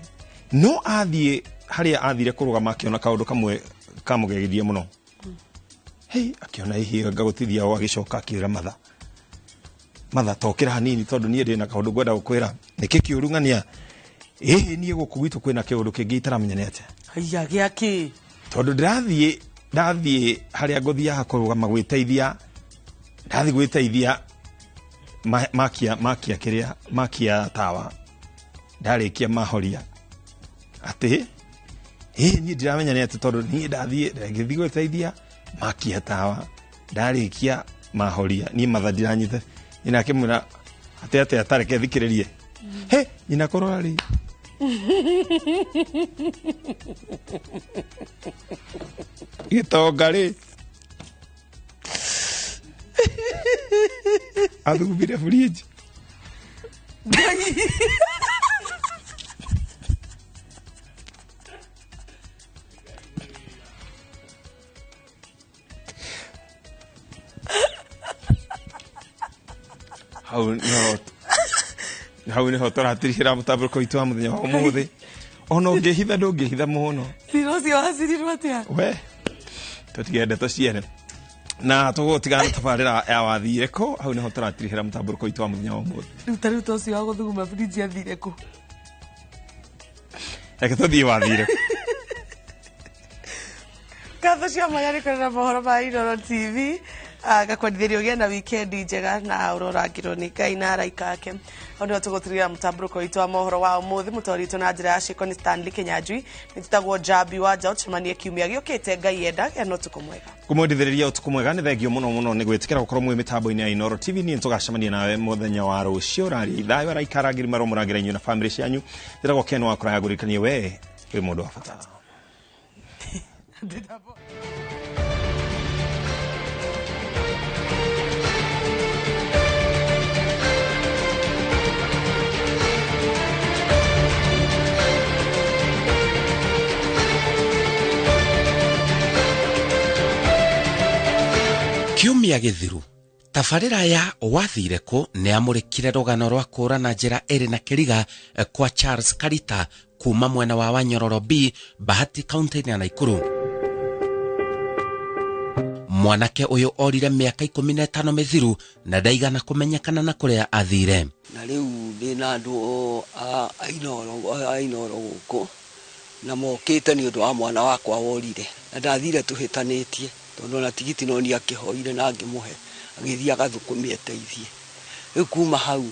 no athiĩ harĩa athire kũrũgama akĩona kaũndũ kamwe kamũgegirie mũno hei akĩona hihi ngagũtithia o agĩcoka akĩra matha matha tokĩra hanini tondũ niĩ ndĩ na kaũndũ ngwenda gũkwĩra nĩkĩ kĩũru ng'ania ĩhĩ niĩ gũkũ gwitũ kwĩna kĩũndũ kĩngĩ itaramenya nĩ atĩa haiya gĩakĩ tondũ ndĩrathiĩ ndathiĩ harĩa ngũthiaga kũrũgama gwĩteithia ndathiĩ gwĩteithia makia kĩrĩa makia tawa ndarĩkia mahoria atĩ ĩhĩ niĩ ndiramenya nĩ atĩ tondũ niĩ ndathiĩ ngĩthiĩ gwĩteithia makia tawa ndarĩkia mahoria niĩ matha ndiranyita nyina akĩmwĩra atĩ atĩ atareke thikĩrĩrie he nyina kũrora rĩ gĩtonga rĩ athugumire fridge hau niho tũratirihĩra mũtambũrũko witũ wa mũthenya wa ũmũthĩ ona ũngĩhitha ndũngĩhitha mũno cira ũcio wacirirwo atĩa we tũtige ndeto ciene na tũgũtigana na tabarĩra ya wathire kũ hau niho tũratirihĩra mũtambũrũko witũ wa mũthenya wa ũmũthĩ rĩu ta rĩu ta ũcio wa gũthuguma fridge athire kũ reke tũthiĩ wathire kũ ngatho cia mwanya nĩ kũrora mohoro ma Inooro TV ngakwendithĩria ũgĩe na wikendi njega na ũrorangĩrwo nĩ Ngai na araika ake hau nĩho tũgũtirĩra mũtambũrũko witũ wa mohoro wa ũmũthĩ mũtwari witũ na njĩra ya ciĩko nĩ Stanley Kĩnyanjui nĩ tũtagwo Njambi wa Nja ũcemanie kiumia gĩũkĩte Ngai enda gĩa na ũtukũ mwega kũmwendithĩrĩria ũtukũ mwega nĩ thengio mũno mũno nĩ gwĩtĩkĩra gũkorwo mwĩ mĩtambo-inĩ ya Inooro TV niĩ nĩtũgacemania nawe mũthenya wa rũciũ ũraria thayũ araika arangĩri maromũrangĩra inyuĩ na bamĩrĩ cianyu njĩtagwo Ken wa kũraya ngũririkanie we wĩ mũndũ wa bata. Kiumia gĩthiru tabarĩra ya wathire kũ nĩ amũrĩkire rũgano rwa kũra na njĩra ĩrĩ na kĩriga kwa Charles Karita kuma mwena wa Wanyororo B Bahati kaunti-inĩ ya Nakuru. Mwanake ũyũ orire mĩaka 15 mĩthiru na ndaigana kũmenyekana na kũrĩa athire. Na rĩu ndĩna andũ a Inooro gũkũ na mokĩte nĩ ũndũ wa mwana wakwa worire na ndathire tũhĩtanĩtie tondũ ona tigiti no nĩ akĩhoire na ngĩmũhe agĩthiĩ agathũkũmie ateithie. Rĩu kuma hau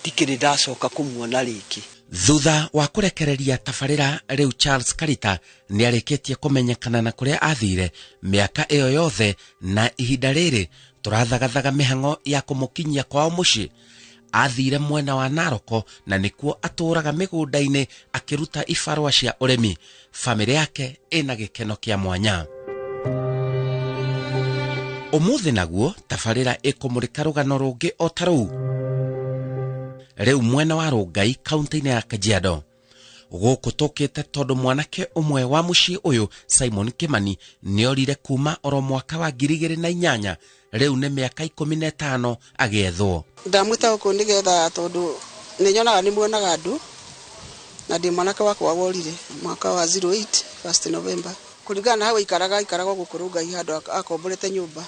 ndikĩrĩ ndacoka kũmuona rĩngĩ. Thutha wa kũrekereria tabarĩra rĩu Charles Karita nĩ arĩkĩtie kũmenyekana na kũrĩa athire mĩaka ĩyo yothe na ihinda rĩrĩ tũrathagathaga mĩhang'o ya kũmũkinyia kwao mũciĩ. Athire mwena wa Naroko na nĩkuo atũraga mĩgũnda-inĩ akĩruta ibarũa cia ũrĩmi. Bamĩrĩ yake ĩna gĩkeno kĩa mwanya. Ũmũthĩ naguo tabarĩra ĩkũmũrĩka rũgano rũngĩ o ta rũu rĩu mwena wa Rongai kaunti-inĩ ya Kajiado. Gũkũ tũkĩte tondũ mwanake ũmwe wa mũciĩ ũyũ Simon Kimani nĩorire kuma oro mwaka wa 2008 rĩu nĩ mĩaka 15 agĩethwo. Ndamwĩta gũkũ nĩgetha tondũ nĩnyonaga nĩmuonaga andũ na ndĩ mwanake wakwa worire mwaka wa 08 1st November. Kũringana na hau aikaraga aikaraga gũkũ Rũngai handũ akomborete nyũmba.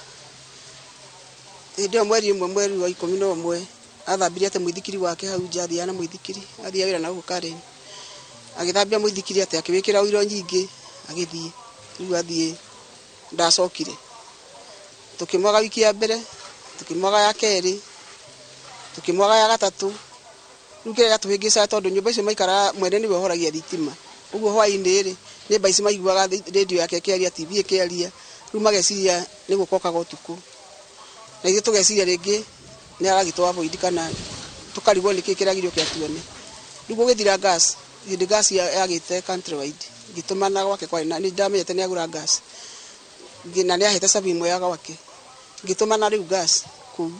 Hĩndĩ ĩyo mweri ũmwe mweri wa 11 athambirie atĩ mũithikiri wake hau nja, athiaga na mũithikiri, athiaga wĩra na gũkũ Karen. Agĩthambia mũithikiri atĩ akĩwĩkĩra ũiro nyingĩ agĩthiĩ. Rĩu athiĩ ndacokire. Tũkĩmwaga wiki ya mbere, tũkĩmwaga ya kerĩ, tũkĩmwaga ya gatatũ. Rĩu kĩrĩa gĩatũhĩngĩcaga tondũ nyũmba icio maikaraga mwene nĩwe ũhoragia thitima. Ũguo hwaĩ-inĩ rĩ, nĩ ici maiguaga radio yake ĩkĩaria, TV ĩkĩaria, rĩu mageciria nĩ gũka okaga ũtukũ. Na ithuĩ tũgeciria rĩngĩ nĩ aragĩtwo avoid kana tũkarigwo nĩkĩ kĩragirio kĩa tuone. Rĩu gũgĩthira gas, hĩndĩ gas yagĩte countrywide, ngĩtũmana gwake kwarĩ na nĩ ndamenyete nĩ agũra gas. Na nĩ ahete cabi ĩmwe ya gwake. Ngĩtũmana rĩu gas kũu.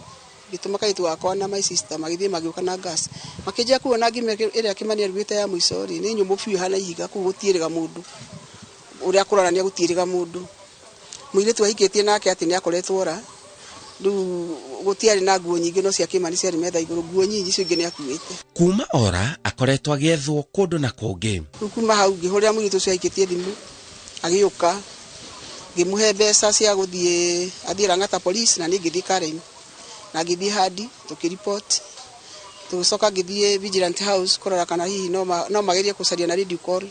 Ngĩtũma kairĩtu gakwa na my sister magĩthiĩ magĩũka na gas. Makĩnjia kuona ngima ĩrĩa Kĩmani arugĩte ya mũico rĩ, nĩ nyũmũ biũ ĩhana ihiga, kũu gũtiĩrĩga mũndũ. Ũrĩa akũrora nĩ gũtiĩrĩga mũndũ. Mũirĩtu ahikĩtie nake atĩ nĩ akoretwo ora. Rĩu gũtiarĩ na nguo nyingĩ no cia Kĩmani ciarĩ metha igũrũ, nguo nyinyi icio ingĩ nĩ akuĩte. Kuma ora akoretwo agĩethwo kũndũ na kũngĩ. Rĩu kuma hau ngĩhũrĩra mũirĩtu ũcio ahikĩtie thimũ, agĩũka, ngĩmũhe mbeca cia gũthiĩ athiĩ Lang'ata police na niĩ ngĩthiĩ Karen. Na ngĩthiĩ Hadi tũkĩripoti. Tũgĩcoka ngĩthiĩ Vigilant House kũrora kana hihi no magerie gũcaria na radio call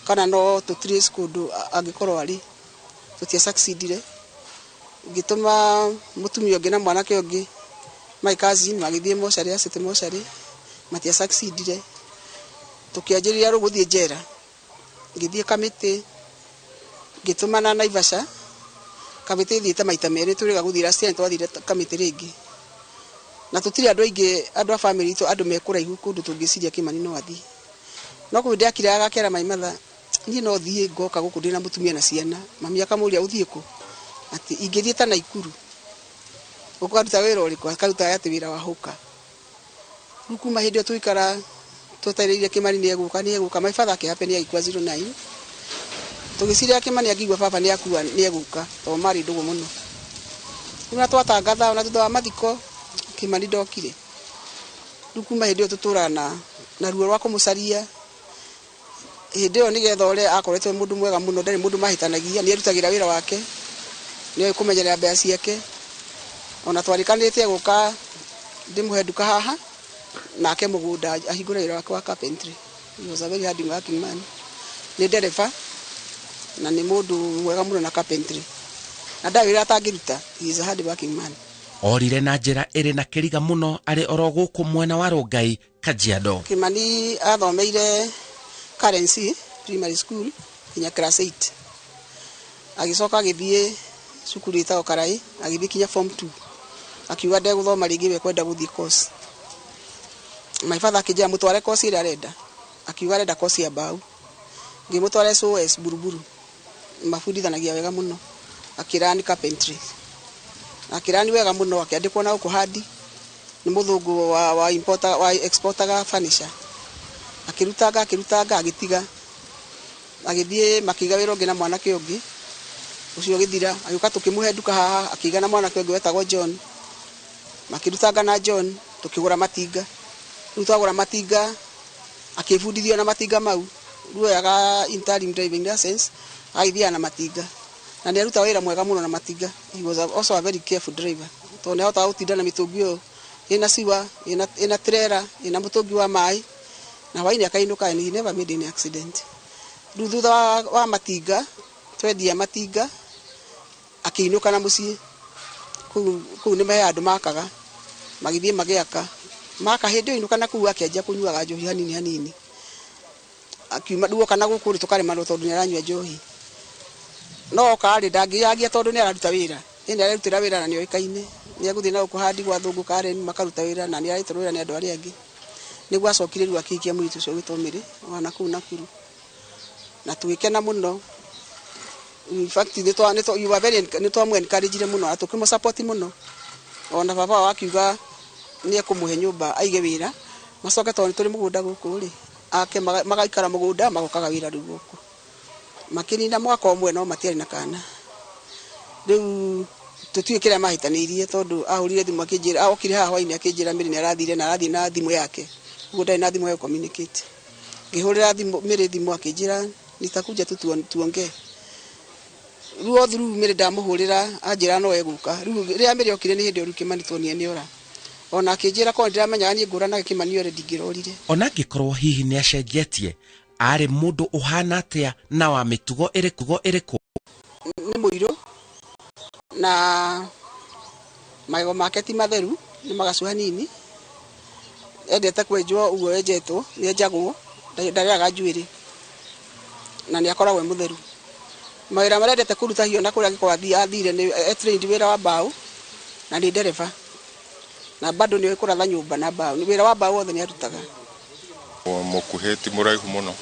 kana no tũ trace kũndũ angĩkorwo arĩ. Tũtia succeedire. Ngĩtũma mũtumia ũngĩ na mwanake ũngĩ, my cousin, magĩthiĩ mocarĩ ya City mocarĩ, matia succeedire. Tũkĩanjĩrĩria rĩu gũthiĩ njera. Ngĩthiĩ Kamĩtĩ, ngĩtũmana Naivasha. Kamĩtĩ ĩthiĩte maita merĩ tũrĩga gũthiĩ last year twathire Kamĩtĩ rĩngĩ. Na tũtirĩ andũ aingĩ, andũ a family itũ, andũ me kũraihu kũndũ tũngĩciria Kĩmani no athiĩ. No kũu ndĩakire agakera my mother, niĩ no thiĩ ngoka gũkũ ndĩna mũtumia na ciana. Mami akamũria ũthiĩ kũ? Atĩ ingĩthiĩ ta Naikuru. Ũkaruta wĩra ũrĩkũ? Akaruta atĩ wĩra wa hũka. Rĩu kuma hĩndĩ ĩyo tũikara twetereire Kĩmani nĩ egũka, nĩ egũka. My father akĩhappen agĩkua 09. Tũgĩciria Kĩmani angĩigua baba nĩ akua nĩ egũka, tondũ marĩ ndũgũ mũno. Rĩu na twatangatha ona thutha wa mathiko Kĩmani ndokire. Rĩu kuma hĩndĩ ĩyo tũtũraga na ruo rwa kũmũcaria. Hĩndĩ ĩyo nĩgetha ũrĩa akoretwo mũndũ mwega mũno, ndarĩ mũndũ mahĩtanagia, nĩ erutagĩra wĩra wake, nĩ oĩ kũmenyerera mbeca ciake. Ona twarĩkanĩte gũka ndĩmũhe nduka haha, nake mũgũnda ahingũre wĩra wake wa carpentry. He was a very hard working man. Nĩ ndereba na nĩ mũndũ mwega mũno na carpentry. Na ndarĩ wĩra atangĩruta. He is a hard working man. Orire na njĩra ĩrĩ na kĩriga mũno arĩ oro gũkũ mwena wa Rongai, Kajiado. Kĩmani athomeire Currency Primary School kinya class 8. Agĩcoka agĩthiĩ cukuru ĩtagwo Karai, agĩthiĩ kinya form 2. Akiuga ndegũthoma rĩngĩ we kwenda gũthiĩ course. My father akĩnjĩra mũtware course ĩrĩa arenda. Akiuga arenda course ya mbaũ. Ngĩmũtwara SOS Buruburu. Mabundithanagia wega mũno. Akĩrani carpentry. Akĩrani wega mũno, akĩandĩkwo na gũkũ Hadi. Nĩ mũthũngũ wa importer, wa exportaga furniture. Akĩrutanga, akĩrutanga, agĩtiga. Agĩthiĩ makĩiga wĩra ũngĩ na mwanake ũngĩ. Ũcio ũgĩthira, agĩũka tũkĩmũhe nduka haha, akĩiga na mwanake ũngĩ wetagwo John. Makĩrutanga na John, tũkĩgũra matinga. Rĩu twagũra matinga, akĩbundithio na matinga mau. Rĩu oyaga interim driving license, agĩthiaga na matinga. Na nĩ aruta wĩra mwega mũno na matinga. He was also a very careful driver. Tondũ nĩ ahotaga gũtinda na mĩtũngi ĩyo ĩna siwa, ĩna trailer, ĩna mũtũngi wa maĩ. Na hwaĩ-inĩ akainũka and he never made any accident. Rĩu thutha wa matinga, twendia matinga, akĩinũka na mũciĩ. Kũu nĩ he andũ makaga, magĩthiĩ magĩaka. Maka hĩndĩ ĩyo ainũka na kũu akĩanjia kũnyuaga njohi hanini hanini. Akiuma rĩu oka na gũkũ rĩ tũkaremanwo tondũ nĩ aranyua njohi. No oka rĩ ndangĩyagia tondũ nĩ araruta wĩra. Ĩ nĩ ararutĩra wĩra na nĩ oĩkaine. Nĩ egũthiĩ na gũkũ Hadi gwa Thũngũ Karen makaruta wĩra na nĩ ararutĩrwo wĩra nĩ andũ arĩa angĩ. Nĩguo acokire rĩu akĩhikia mũirĩtu ũcio ũgwĩtwo Mary wa nakũu Nakuru. Na tũgĩkena mũno. In fact, you were very nĩ twamũ encourage mũno na tũkĩmũ support mũno. Ona baba wao akiuga nĩ ekũmũhe nyũmba aige wĩra, macoke tondũ nĩ tũrĩ mũgũnda gũkũ rĩ, ake magaikara mũgũnda magokaga wĩra rĩu gũkũ. Makĩnina mwaka ũmwe no matiarĩ na kana. Rĩu tũtiũĩ kĩrĩa mahĩtanĩirie tondũ ahũrire thimũ akĩnjĩra, okire haha hwaĩ-inĩ akĩnjĩra Mary nĩ arathire na arathiĩ na thimũ yake. Ũguo ndarĩ na thimũ ya communicate. Ngĩhũrĩra thimũ Mary thimũ akĩnjĩra nitakuja tu tuongee. Rĩu through Mary ndamũhũrĩra anjĩra no egũka. Rĩu rĩrĩa Mary okire nĩ hĩndĩ ĩyo rĩu Kĩmani tuonire nĩ ora. Ona akĩnjĩra korwo ndĩramenyaga niĩ ngũranaga Kĩmani ore ndingĩrorire. Ona angĩkorwo hihi nĩ acenjetie, arĩ mũndũ ũhana atĩa na wa mĩtugo ĩrĩkũ? Nĩ mũirũ na magego make ti matheru, nĩ magacu hanini. Endete kwenjwo ũguo enjetwo, nĩ enjagwo, ndarĩaga njuĩrĩ na nĩ akoragwo e mũtheru. Mawĩra marĩa endete kũruta hiyo na kũrĩa angĩkorwo athire nĩ e trained wĩra wa mbaũ na nĩ ndereba. Na bado nĩ oĩ kũratha nyũmba na mbaũ. Wĩra wa mbaũ wothe nĩ arutaga. Mũkuhĩ ti mũraihu mũno,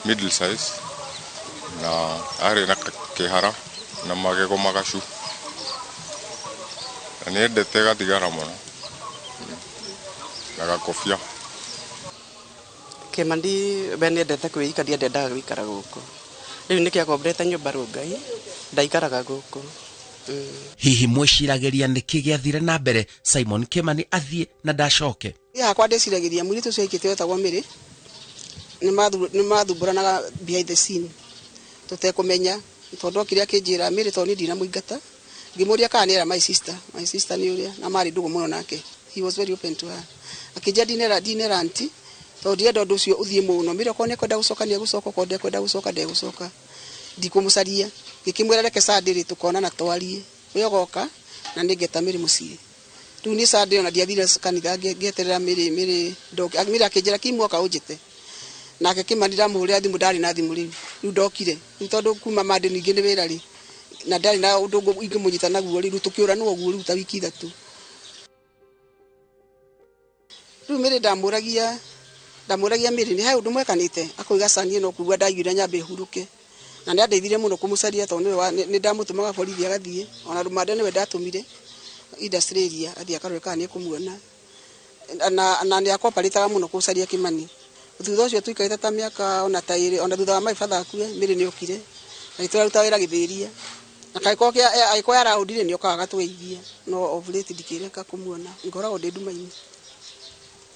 middle size, na arĩ na kĩhara na magego magacu. Na nĩ endete gathigara mũno na gakobia. Kĩmani we nĩendete kwĩikaria, ndendaga gũikara gũkũ. Rĩu nĩkĩo akomborete nyũmba Rũngai, ndaikaraga gũkũ. Hihi mwĩciragĩria nĩkĩ gĩathire na mbere Simon Kimani athiĩ na ndacoke? Niĩ hakwa ndĩciragĩria mũirĩtu ũcio aikĩte wetagwo Mary nĩ mathumbũranaga behind the scene tũtekũmenya, tondũ okire akĩnjĩra Mary tondũ niĩ ndinamũingata. Ngĩmũria kana nĩera my sister, my sister nĩ ũrĩa na marĩ ndũgũ mũno nake. He was very open to her. Akĩnjĩra ndinera auntie tondũ ndirenda ũndũ ũcio ũthiĩ mũno. Mary okorwo nĩekwenda gũcoka nĩegũcoka, okorwo ndekwenda gũcoka ndegũcoka. Ndikũmũcaria. Ngĩkĩmwĩra reke Sunday rĩ tũkonana twarie. We ũgoka na nĩngeta Mary mũciĩ. Rĩu niĩ Sunday ona ndiathire kanitha ngĩeterera Mary, Mary ndoke. Mary akĩnjĩra Kim woka ũnjĩte. Nake Kimani ndamũhũrĩra thimũ, ndarĩ na thimũ rĩu. Rĩu ndokire. Rĩu tondũ kuma Monday ningĩ nĩ wĩra rĩ, na ndarĩ na ũndũ ingĩmũnyita naguo rĩ, rĩu tũkĩũranwo ũguo rĩu ta wiki ithatũ. Rĩu Mary ndamũragia Mary nĩ he ũndũ mwekanĩte, akoiga aca niĩ no kuga ndaiguire nyambe hurũke. Na nĩ andeithirie mũno kũmũcaria tondũ nĩ ndamũtũmaga borithi agathiĩ, ona rũmande nĩwe ndatũmire industry area athiĩ akarore kana nĩ ekũmuona. Na nĩ akoparĩtaga mũno kũcaria Kimani. Thutha ũcio tũikarĩte ta mĩaka ona ta ĩrĩ, ona thutha wa my father akue, Mary nĩ okire. Agĩtũra wĩra gĩthĩria. Na angĩkorwo araũndire nĩ okaga agatũgeithia, no of late ndikĩreka kũmuona. Ngoragwo ndĩ nduma-inĩ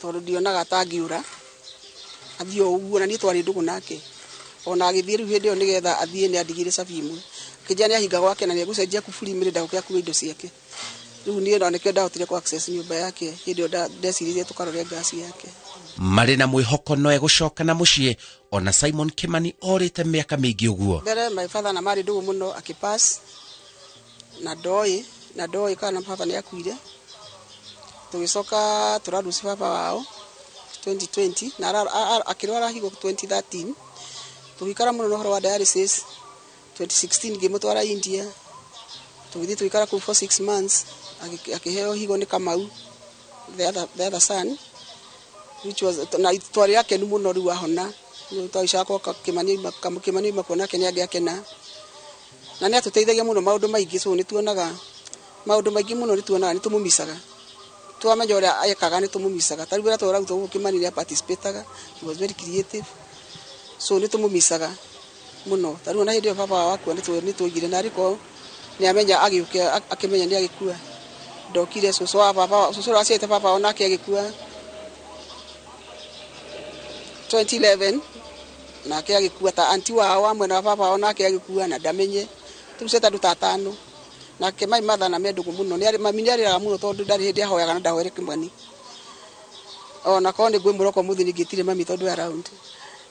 tondũ ndionaga ta angĩũra athiĩ o ũguo, na niĩ twarĩ ndũgũ nake. Ona agĩthiĩ rĩu hĩndĩ ĩyo nĩgetha athiĩ nĩ andigire cabi ĩmwe. Akĩnjĩra nĩ ahinga gwake na nĩ egũcenjia kuburi Mary ndagũke akue indo ciake. Rĩu niĩ ona nĩkĩo ndahotire kũ access nyũmba yake hĩndĩ ĩyo ndeciririe tũkarore ngasi yake. Marĩ na mwĩhoko no egũcoka na mũciĩ ona Simon Kimani orĩte mĩaka mĩingĩ ũguo. Mbere my father na marĩ ndũgũ mũno akĩpass na ndoĩ kana baba nĩ akuire. Tũgĩcoka tũraruci baba wao 2020 na akĩrwara higo 2013. Tũgĩikara mũno na ũhoro wa dialysis. 2016 ngĩmũtwara India. Tũgĩthiĩ tũgĩikara kũu for 6 months. Akĩheo higo nĩ Kamau, the other son, which was na twarĩ akenu mũno rĩu ahona. Rĩu twaicaga kwa Kimani, Kimani oima kuo nake nĩ angĩakena. Na nĩ atũteithagia mũno maũndũ maingĩ, so nĩ tuonaga maũndũ maingĩ mũno, nĩ tuonaga nĩ tũmũmicaga. Twamenya ũrĩa ekaga nĩ tũmũmicaga. Ta rĩu rĩrĩa twararutwo gũkũ Kimani nĩ aparticipataga, he was very creative. So nĩ tũmũmicaga mũno. Ta rĩu ona hĩndĩ ĩyo baba wao akua nĩ twoigire na arĩkorwo nĩ amenya agĩũke akĩmenya nĩ agĩkua. Ndokire cũcũ wa baba, cũcũ ũrĩa waciarĩte baba wao nake agĩkua 2011, nake agĩkua. Ta auntie wao wa mwena wa baba wao nake agĩkua na ndamenye. Tũrucĩte andũ ta atano. Nake my mother na me ndũgũ mũno. Mami nĩ arĩraga mũno tondũ ndarĩ hĩndĩ ahoyaga na ndahoere Kimani. Ona korwo nĩ ngwĩmũra okorwo mũthĩ ningĩtire mami tondũ e around.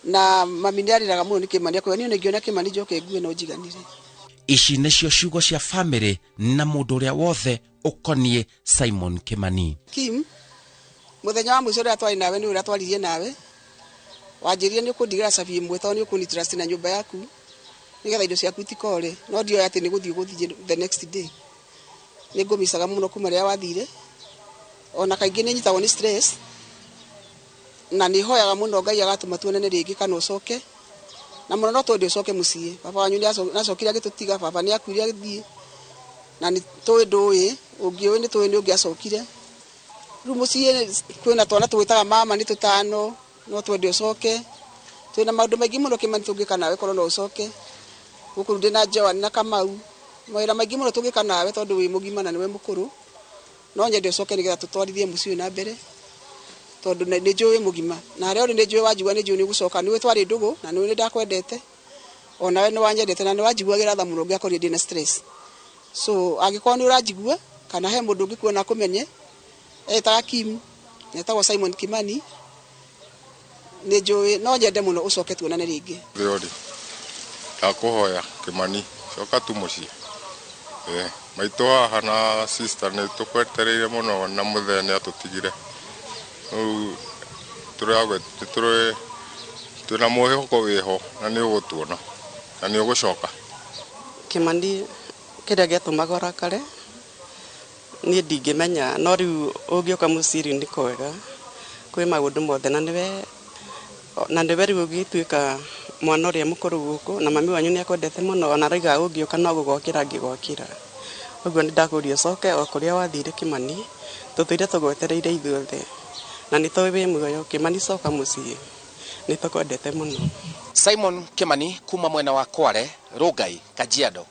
Na mami nĩ arĩraga mũno nĩ Kimani, akoiga niĩ nĩngĩona Kimani njoke ngue no njiganĩre. Ici nĩcio ciugo cia famĩlĩ na mũndũ ũrĩa wothe ũkoniĩ Simon Kimani. Kim, mũthenya wa mũico ũrĩa twarĩ nawe nĩ ũrĩa twaririe nawe. Wanjĩrire nĩ ũkũndigĩra cabi ĩmwe tondũ nĩ ũkũni trust na nyũmba yaku nĩgetha indo ciaku itikore. No ndioĩ atĩ nĩ gũthiĩ ũgũthiĩ the next day. Nĩ ngũmicaga mũno kuma rĩrĩa wathire. Ona kaingĩ nĩ nyitagwo nĩ stress. Na nĩ hoyaga mũno Ngai agatũma tuonane rĩngĩ kana ũcoke. Na mũno no twende ũcoke mũciĩ. Baba wanyu nĩ acokire agĩtũtiga, baba nĩ akuire agĩthiĩ. Na nĩ tũĩ ndũĩ, ũngĩũĩ nĩ tũĩ nĩ ũngĩacokire. Rĩu mũciĩ kwĩna twana tũgwĩtaga mama nĩ tũtano, no twende ũcoke. Twĩna maũndũ maingĩ mũno Kimani tũngĩka nawe korwo no ũcoke. Gũkũ rĩu ndĩna Joan na Kamau. Mawĩra maingĩ mũno tũngĩka nawe tondũ wĩ mũgima na nĩwe mũkũrũ. No nyende ũcoke nĩgetha tũtwarithie mũciĩ ũyũ na mbere. Tondũ nĩ njũĩ mũgima. Na harĩa ũrĩ nĩ njũĩ wanjigua nĩ njũĩ nĩ ũgũcoka. Nĩũĩ twarĩ ndũgũ na nĩũĩ nĩ ndakwendete. Onawe nĩ wanyendete na nĩ wanjiguagĩra tha mũno ngĩakorire ndĩna stress. So angĩkorwo nĩ ũranjigua kana he mũndũ ũngĩkuona akũmenye, etaga Kim, etagwo Simon Kimani, nĩ njũĩ no nyende mũno ũcoke tuonane rĩngĩ. Rĩori ndakũhoya Kimani, coka tu mũciĩ. Maitũ haha na sister nĩ tũkwetereire mũno na mũthee nĩ atũtigire. Rĩu twĩna mwĩhoko wĩho na nĩ ũgũtuona na nĩ ũgũcoka. Kimani kĩrĩa gĩatũmaga ũrakare niĩ ndingĩmenya, no rĩu ũngĩũka mũciĩ rĩu nĩ kwega, kwĩ maũndũ mothe na nĩwe rĩu ũgĩtuĩka mwana ũrĩa mũkũrũ gũkũ, na mami wanyu nĩ akwendete mũno, ona arauga ũngĩũka no gũgwakĩra angĩgwakĩra. Ũguo nĩ ndakũria ũcoke o kũrĩa wathire Kimani, tũtũire tũgwetereire ithuothe, na nĩ tũĩ wĩ muoyo. Kimani coka mũciĩ, nĩ tũkwendete mũno. Simon Kimani kuma mwena wa Kware, Rongai, Kajiado.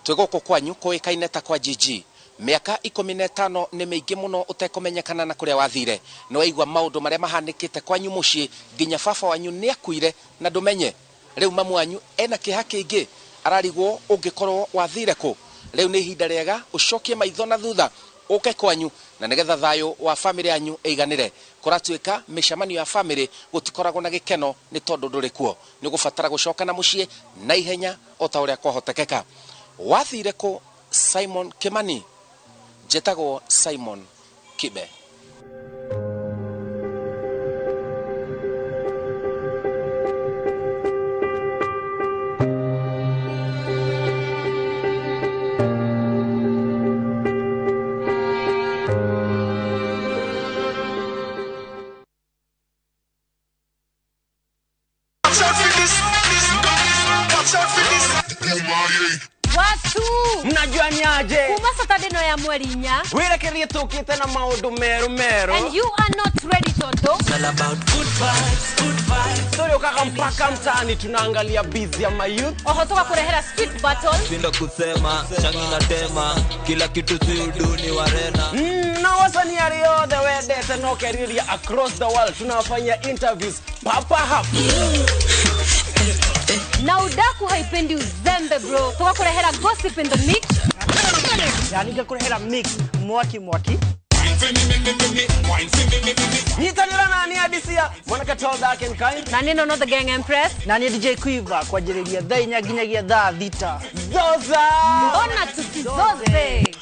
Twĩ gũkũ kwanyu kũĩkaine ta kwa GG. Mĩaka 15 nĩ mĩingĩ mũno ũtekũmenyekana na kũrĩa wathire. Nĩ waigua maũndũ marĩa mahanĩkĩte kwanyu mũciĩ, nginya baba wanyu nĩ akuire na ndũmenye. Rĩu mamu wanyu ena kĩeha kĩingĩ, ararigwo ũngĩkorwo wathire kũ. Rĩu nĩ ihinda rĩega ũcokie maitho na thutha ũke kwanyu na nĩgetha thayũ wa famĩlĩ yanyu ĩiganĩre. Kũratuĩka mĩcemanio ya famĩlĩ gũtikoragwo na gĩkeno nĩ tondũ ndũrĩ kuo. Nĩ ũgũbatara gũcoka na mũciĩ na ihenya o ta ũrĩa kwahotekeka. Wathire kũ Simon Kimani? Njĩtagwo Simon Kibe. Mnajua ni aje? Kuma Saturday no ya mweri inya. Wirekerie tukite na maundu meru meru. And you are not ready Toto. It's all about good vibes, good vibes. Story ukaka mpaka mtaani tunaangalia busy ya mayouth. Oho toka kurehera street battle. Shinda kusema, changi na tema, kila kitu si uduni warena. Na wasanii ariothe wendete no keriria across the world tunawafanyia interviews papa hapa. Na udaku haipendi uzembe bro. Toka kurehera gossip in the mix. Yani ngakurehera mix mwaki mwaki. Nyitanira nani adisia mwanaka tall dark and kind. Na nino no the gang empress. Na ni DJ Quiver kwa ajili ya thaa inya nginyagia thaa thita. Zoza. Mbona tusizoze?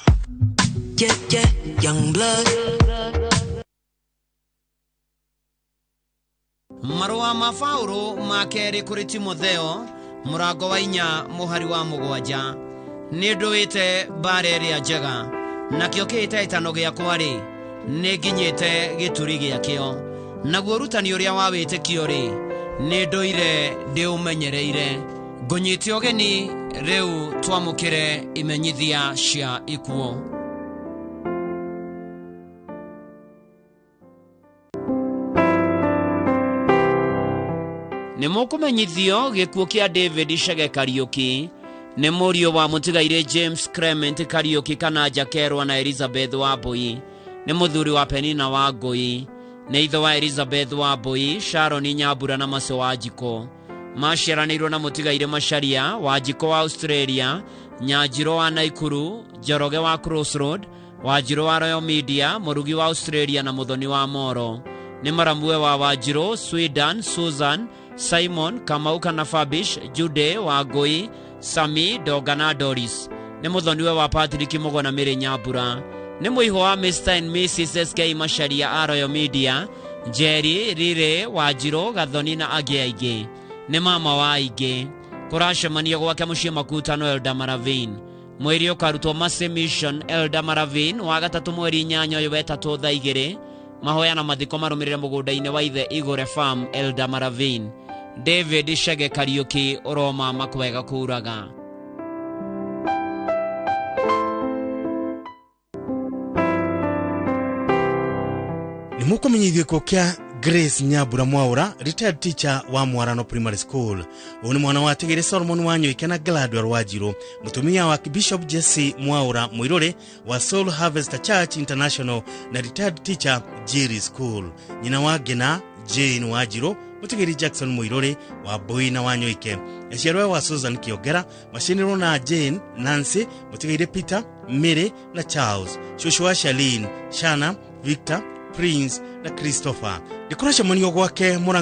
Yeah yeah young blood. Marũa ma Paũlũ ma kerĩ kũrĩ Timotheo mũrango wa 4 mũhari wa 7. Nĩ ndũĩte mbara ĩrĩa njega, nakĩo kĩhĩtahĩtano gĩakwa-rĩ, nĩ nginyĩte gĩturi gĩakĩo. Naguo ũrutani ũrĩa wa wĩtĩkio-rĩ, nĩ ndũire ndĩũmenyereire. Ngũnyite ũgeni rĩu twamũkĩre imenyithia cia ikuũ. Nĩ mũkũmenyithio gĩkuũ kĩa David Chege Kariũki nĩ mũriũ wa mũtigairĩ James Clement Kariũki kana Njakerwa na Elizabeth Wambui, nĩ mũthuri wa Penina Wangũi, nĩ ithe wa Elizabeth Wambui, Sharon Nyambura na Mace Wanjikũ. Maciaranĩirwo na mũtigairĩ Macharia Wanjikũ wa Australia, Nyanjiro wa Naikuru, Njoroge wa Crossroad, Wanjirũ wa Royal Media, Mũrugi wa Australia na Mũthoni wa Moro. Nĩ maramue wa Wanjirũ, Sweden, Susan, Simon, Kamau kana Fabish, Jude Wangũi, Sami, Donga na Doris. Nĩ mũthoniwe wa Patrick Mũgo na Mĩrĩ Nyambura. Nĩ mũihũ wa Mr and Mrs SK Macharia a Royal Media, Jerry, Rire, Wanjirũ, Gathoni na angĩ aingĩ. Nĩ mama wa aingĩ. Kũracemania gwake mũciĩ Makutano Elda Maravin. Mwĩrĩ ũkarutwo Mercy Mission Elda Maravin wa gatatũ mweri 8 ũyũ wetatũ thaa 2. Mahoya na mathiko marũmĩrĩre mũgũnda-inĩ wa ithe Igũre Farm Elda Maravin. David Chege Kariũki ũroma makwega kũraga. Nĩ mũkũmenyithio gĩkuũ kĩa Grace Nyambura Mwaura, retired teacher wa Mwarano Primary School. Ũyũ nĩ mwana wa Tigiri Solomon Wanyoike na Gladwell Wanjiru, mũtumia wa Bishop Jesse Mwaura Mũirũrĩ wa Soul Harvester Church International na retired teacher Jerry School. Nyina wa Ngina Jane Wanjiru, Mũtigĩri Jackson Mũirũrĩ wa Mbui na Wanyoike, aciarwe wa Susan Kĩongera, macinĩrwo na Jane, Nancy, Mũtigĩri Peter, Mary na Charles, cũcũ wa Charlene, Shana, Victor, Prince na Christopher. Ndĩkũracemanio gwake Mũrang'a.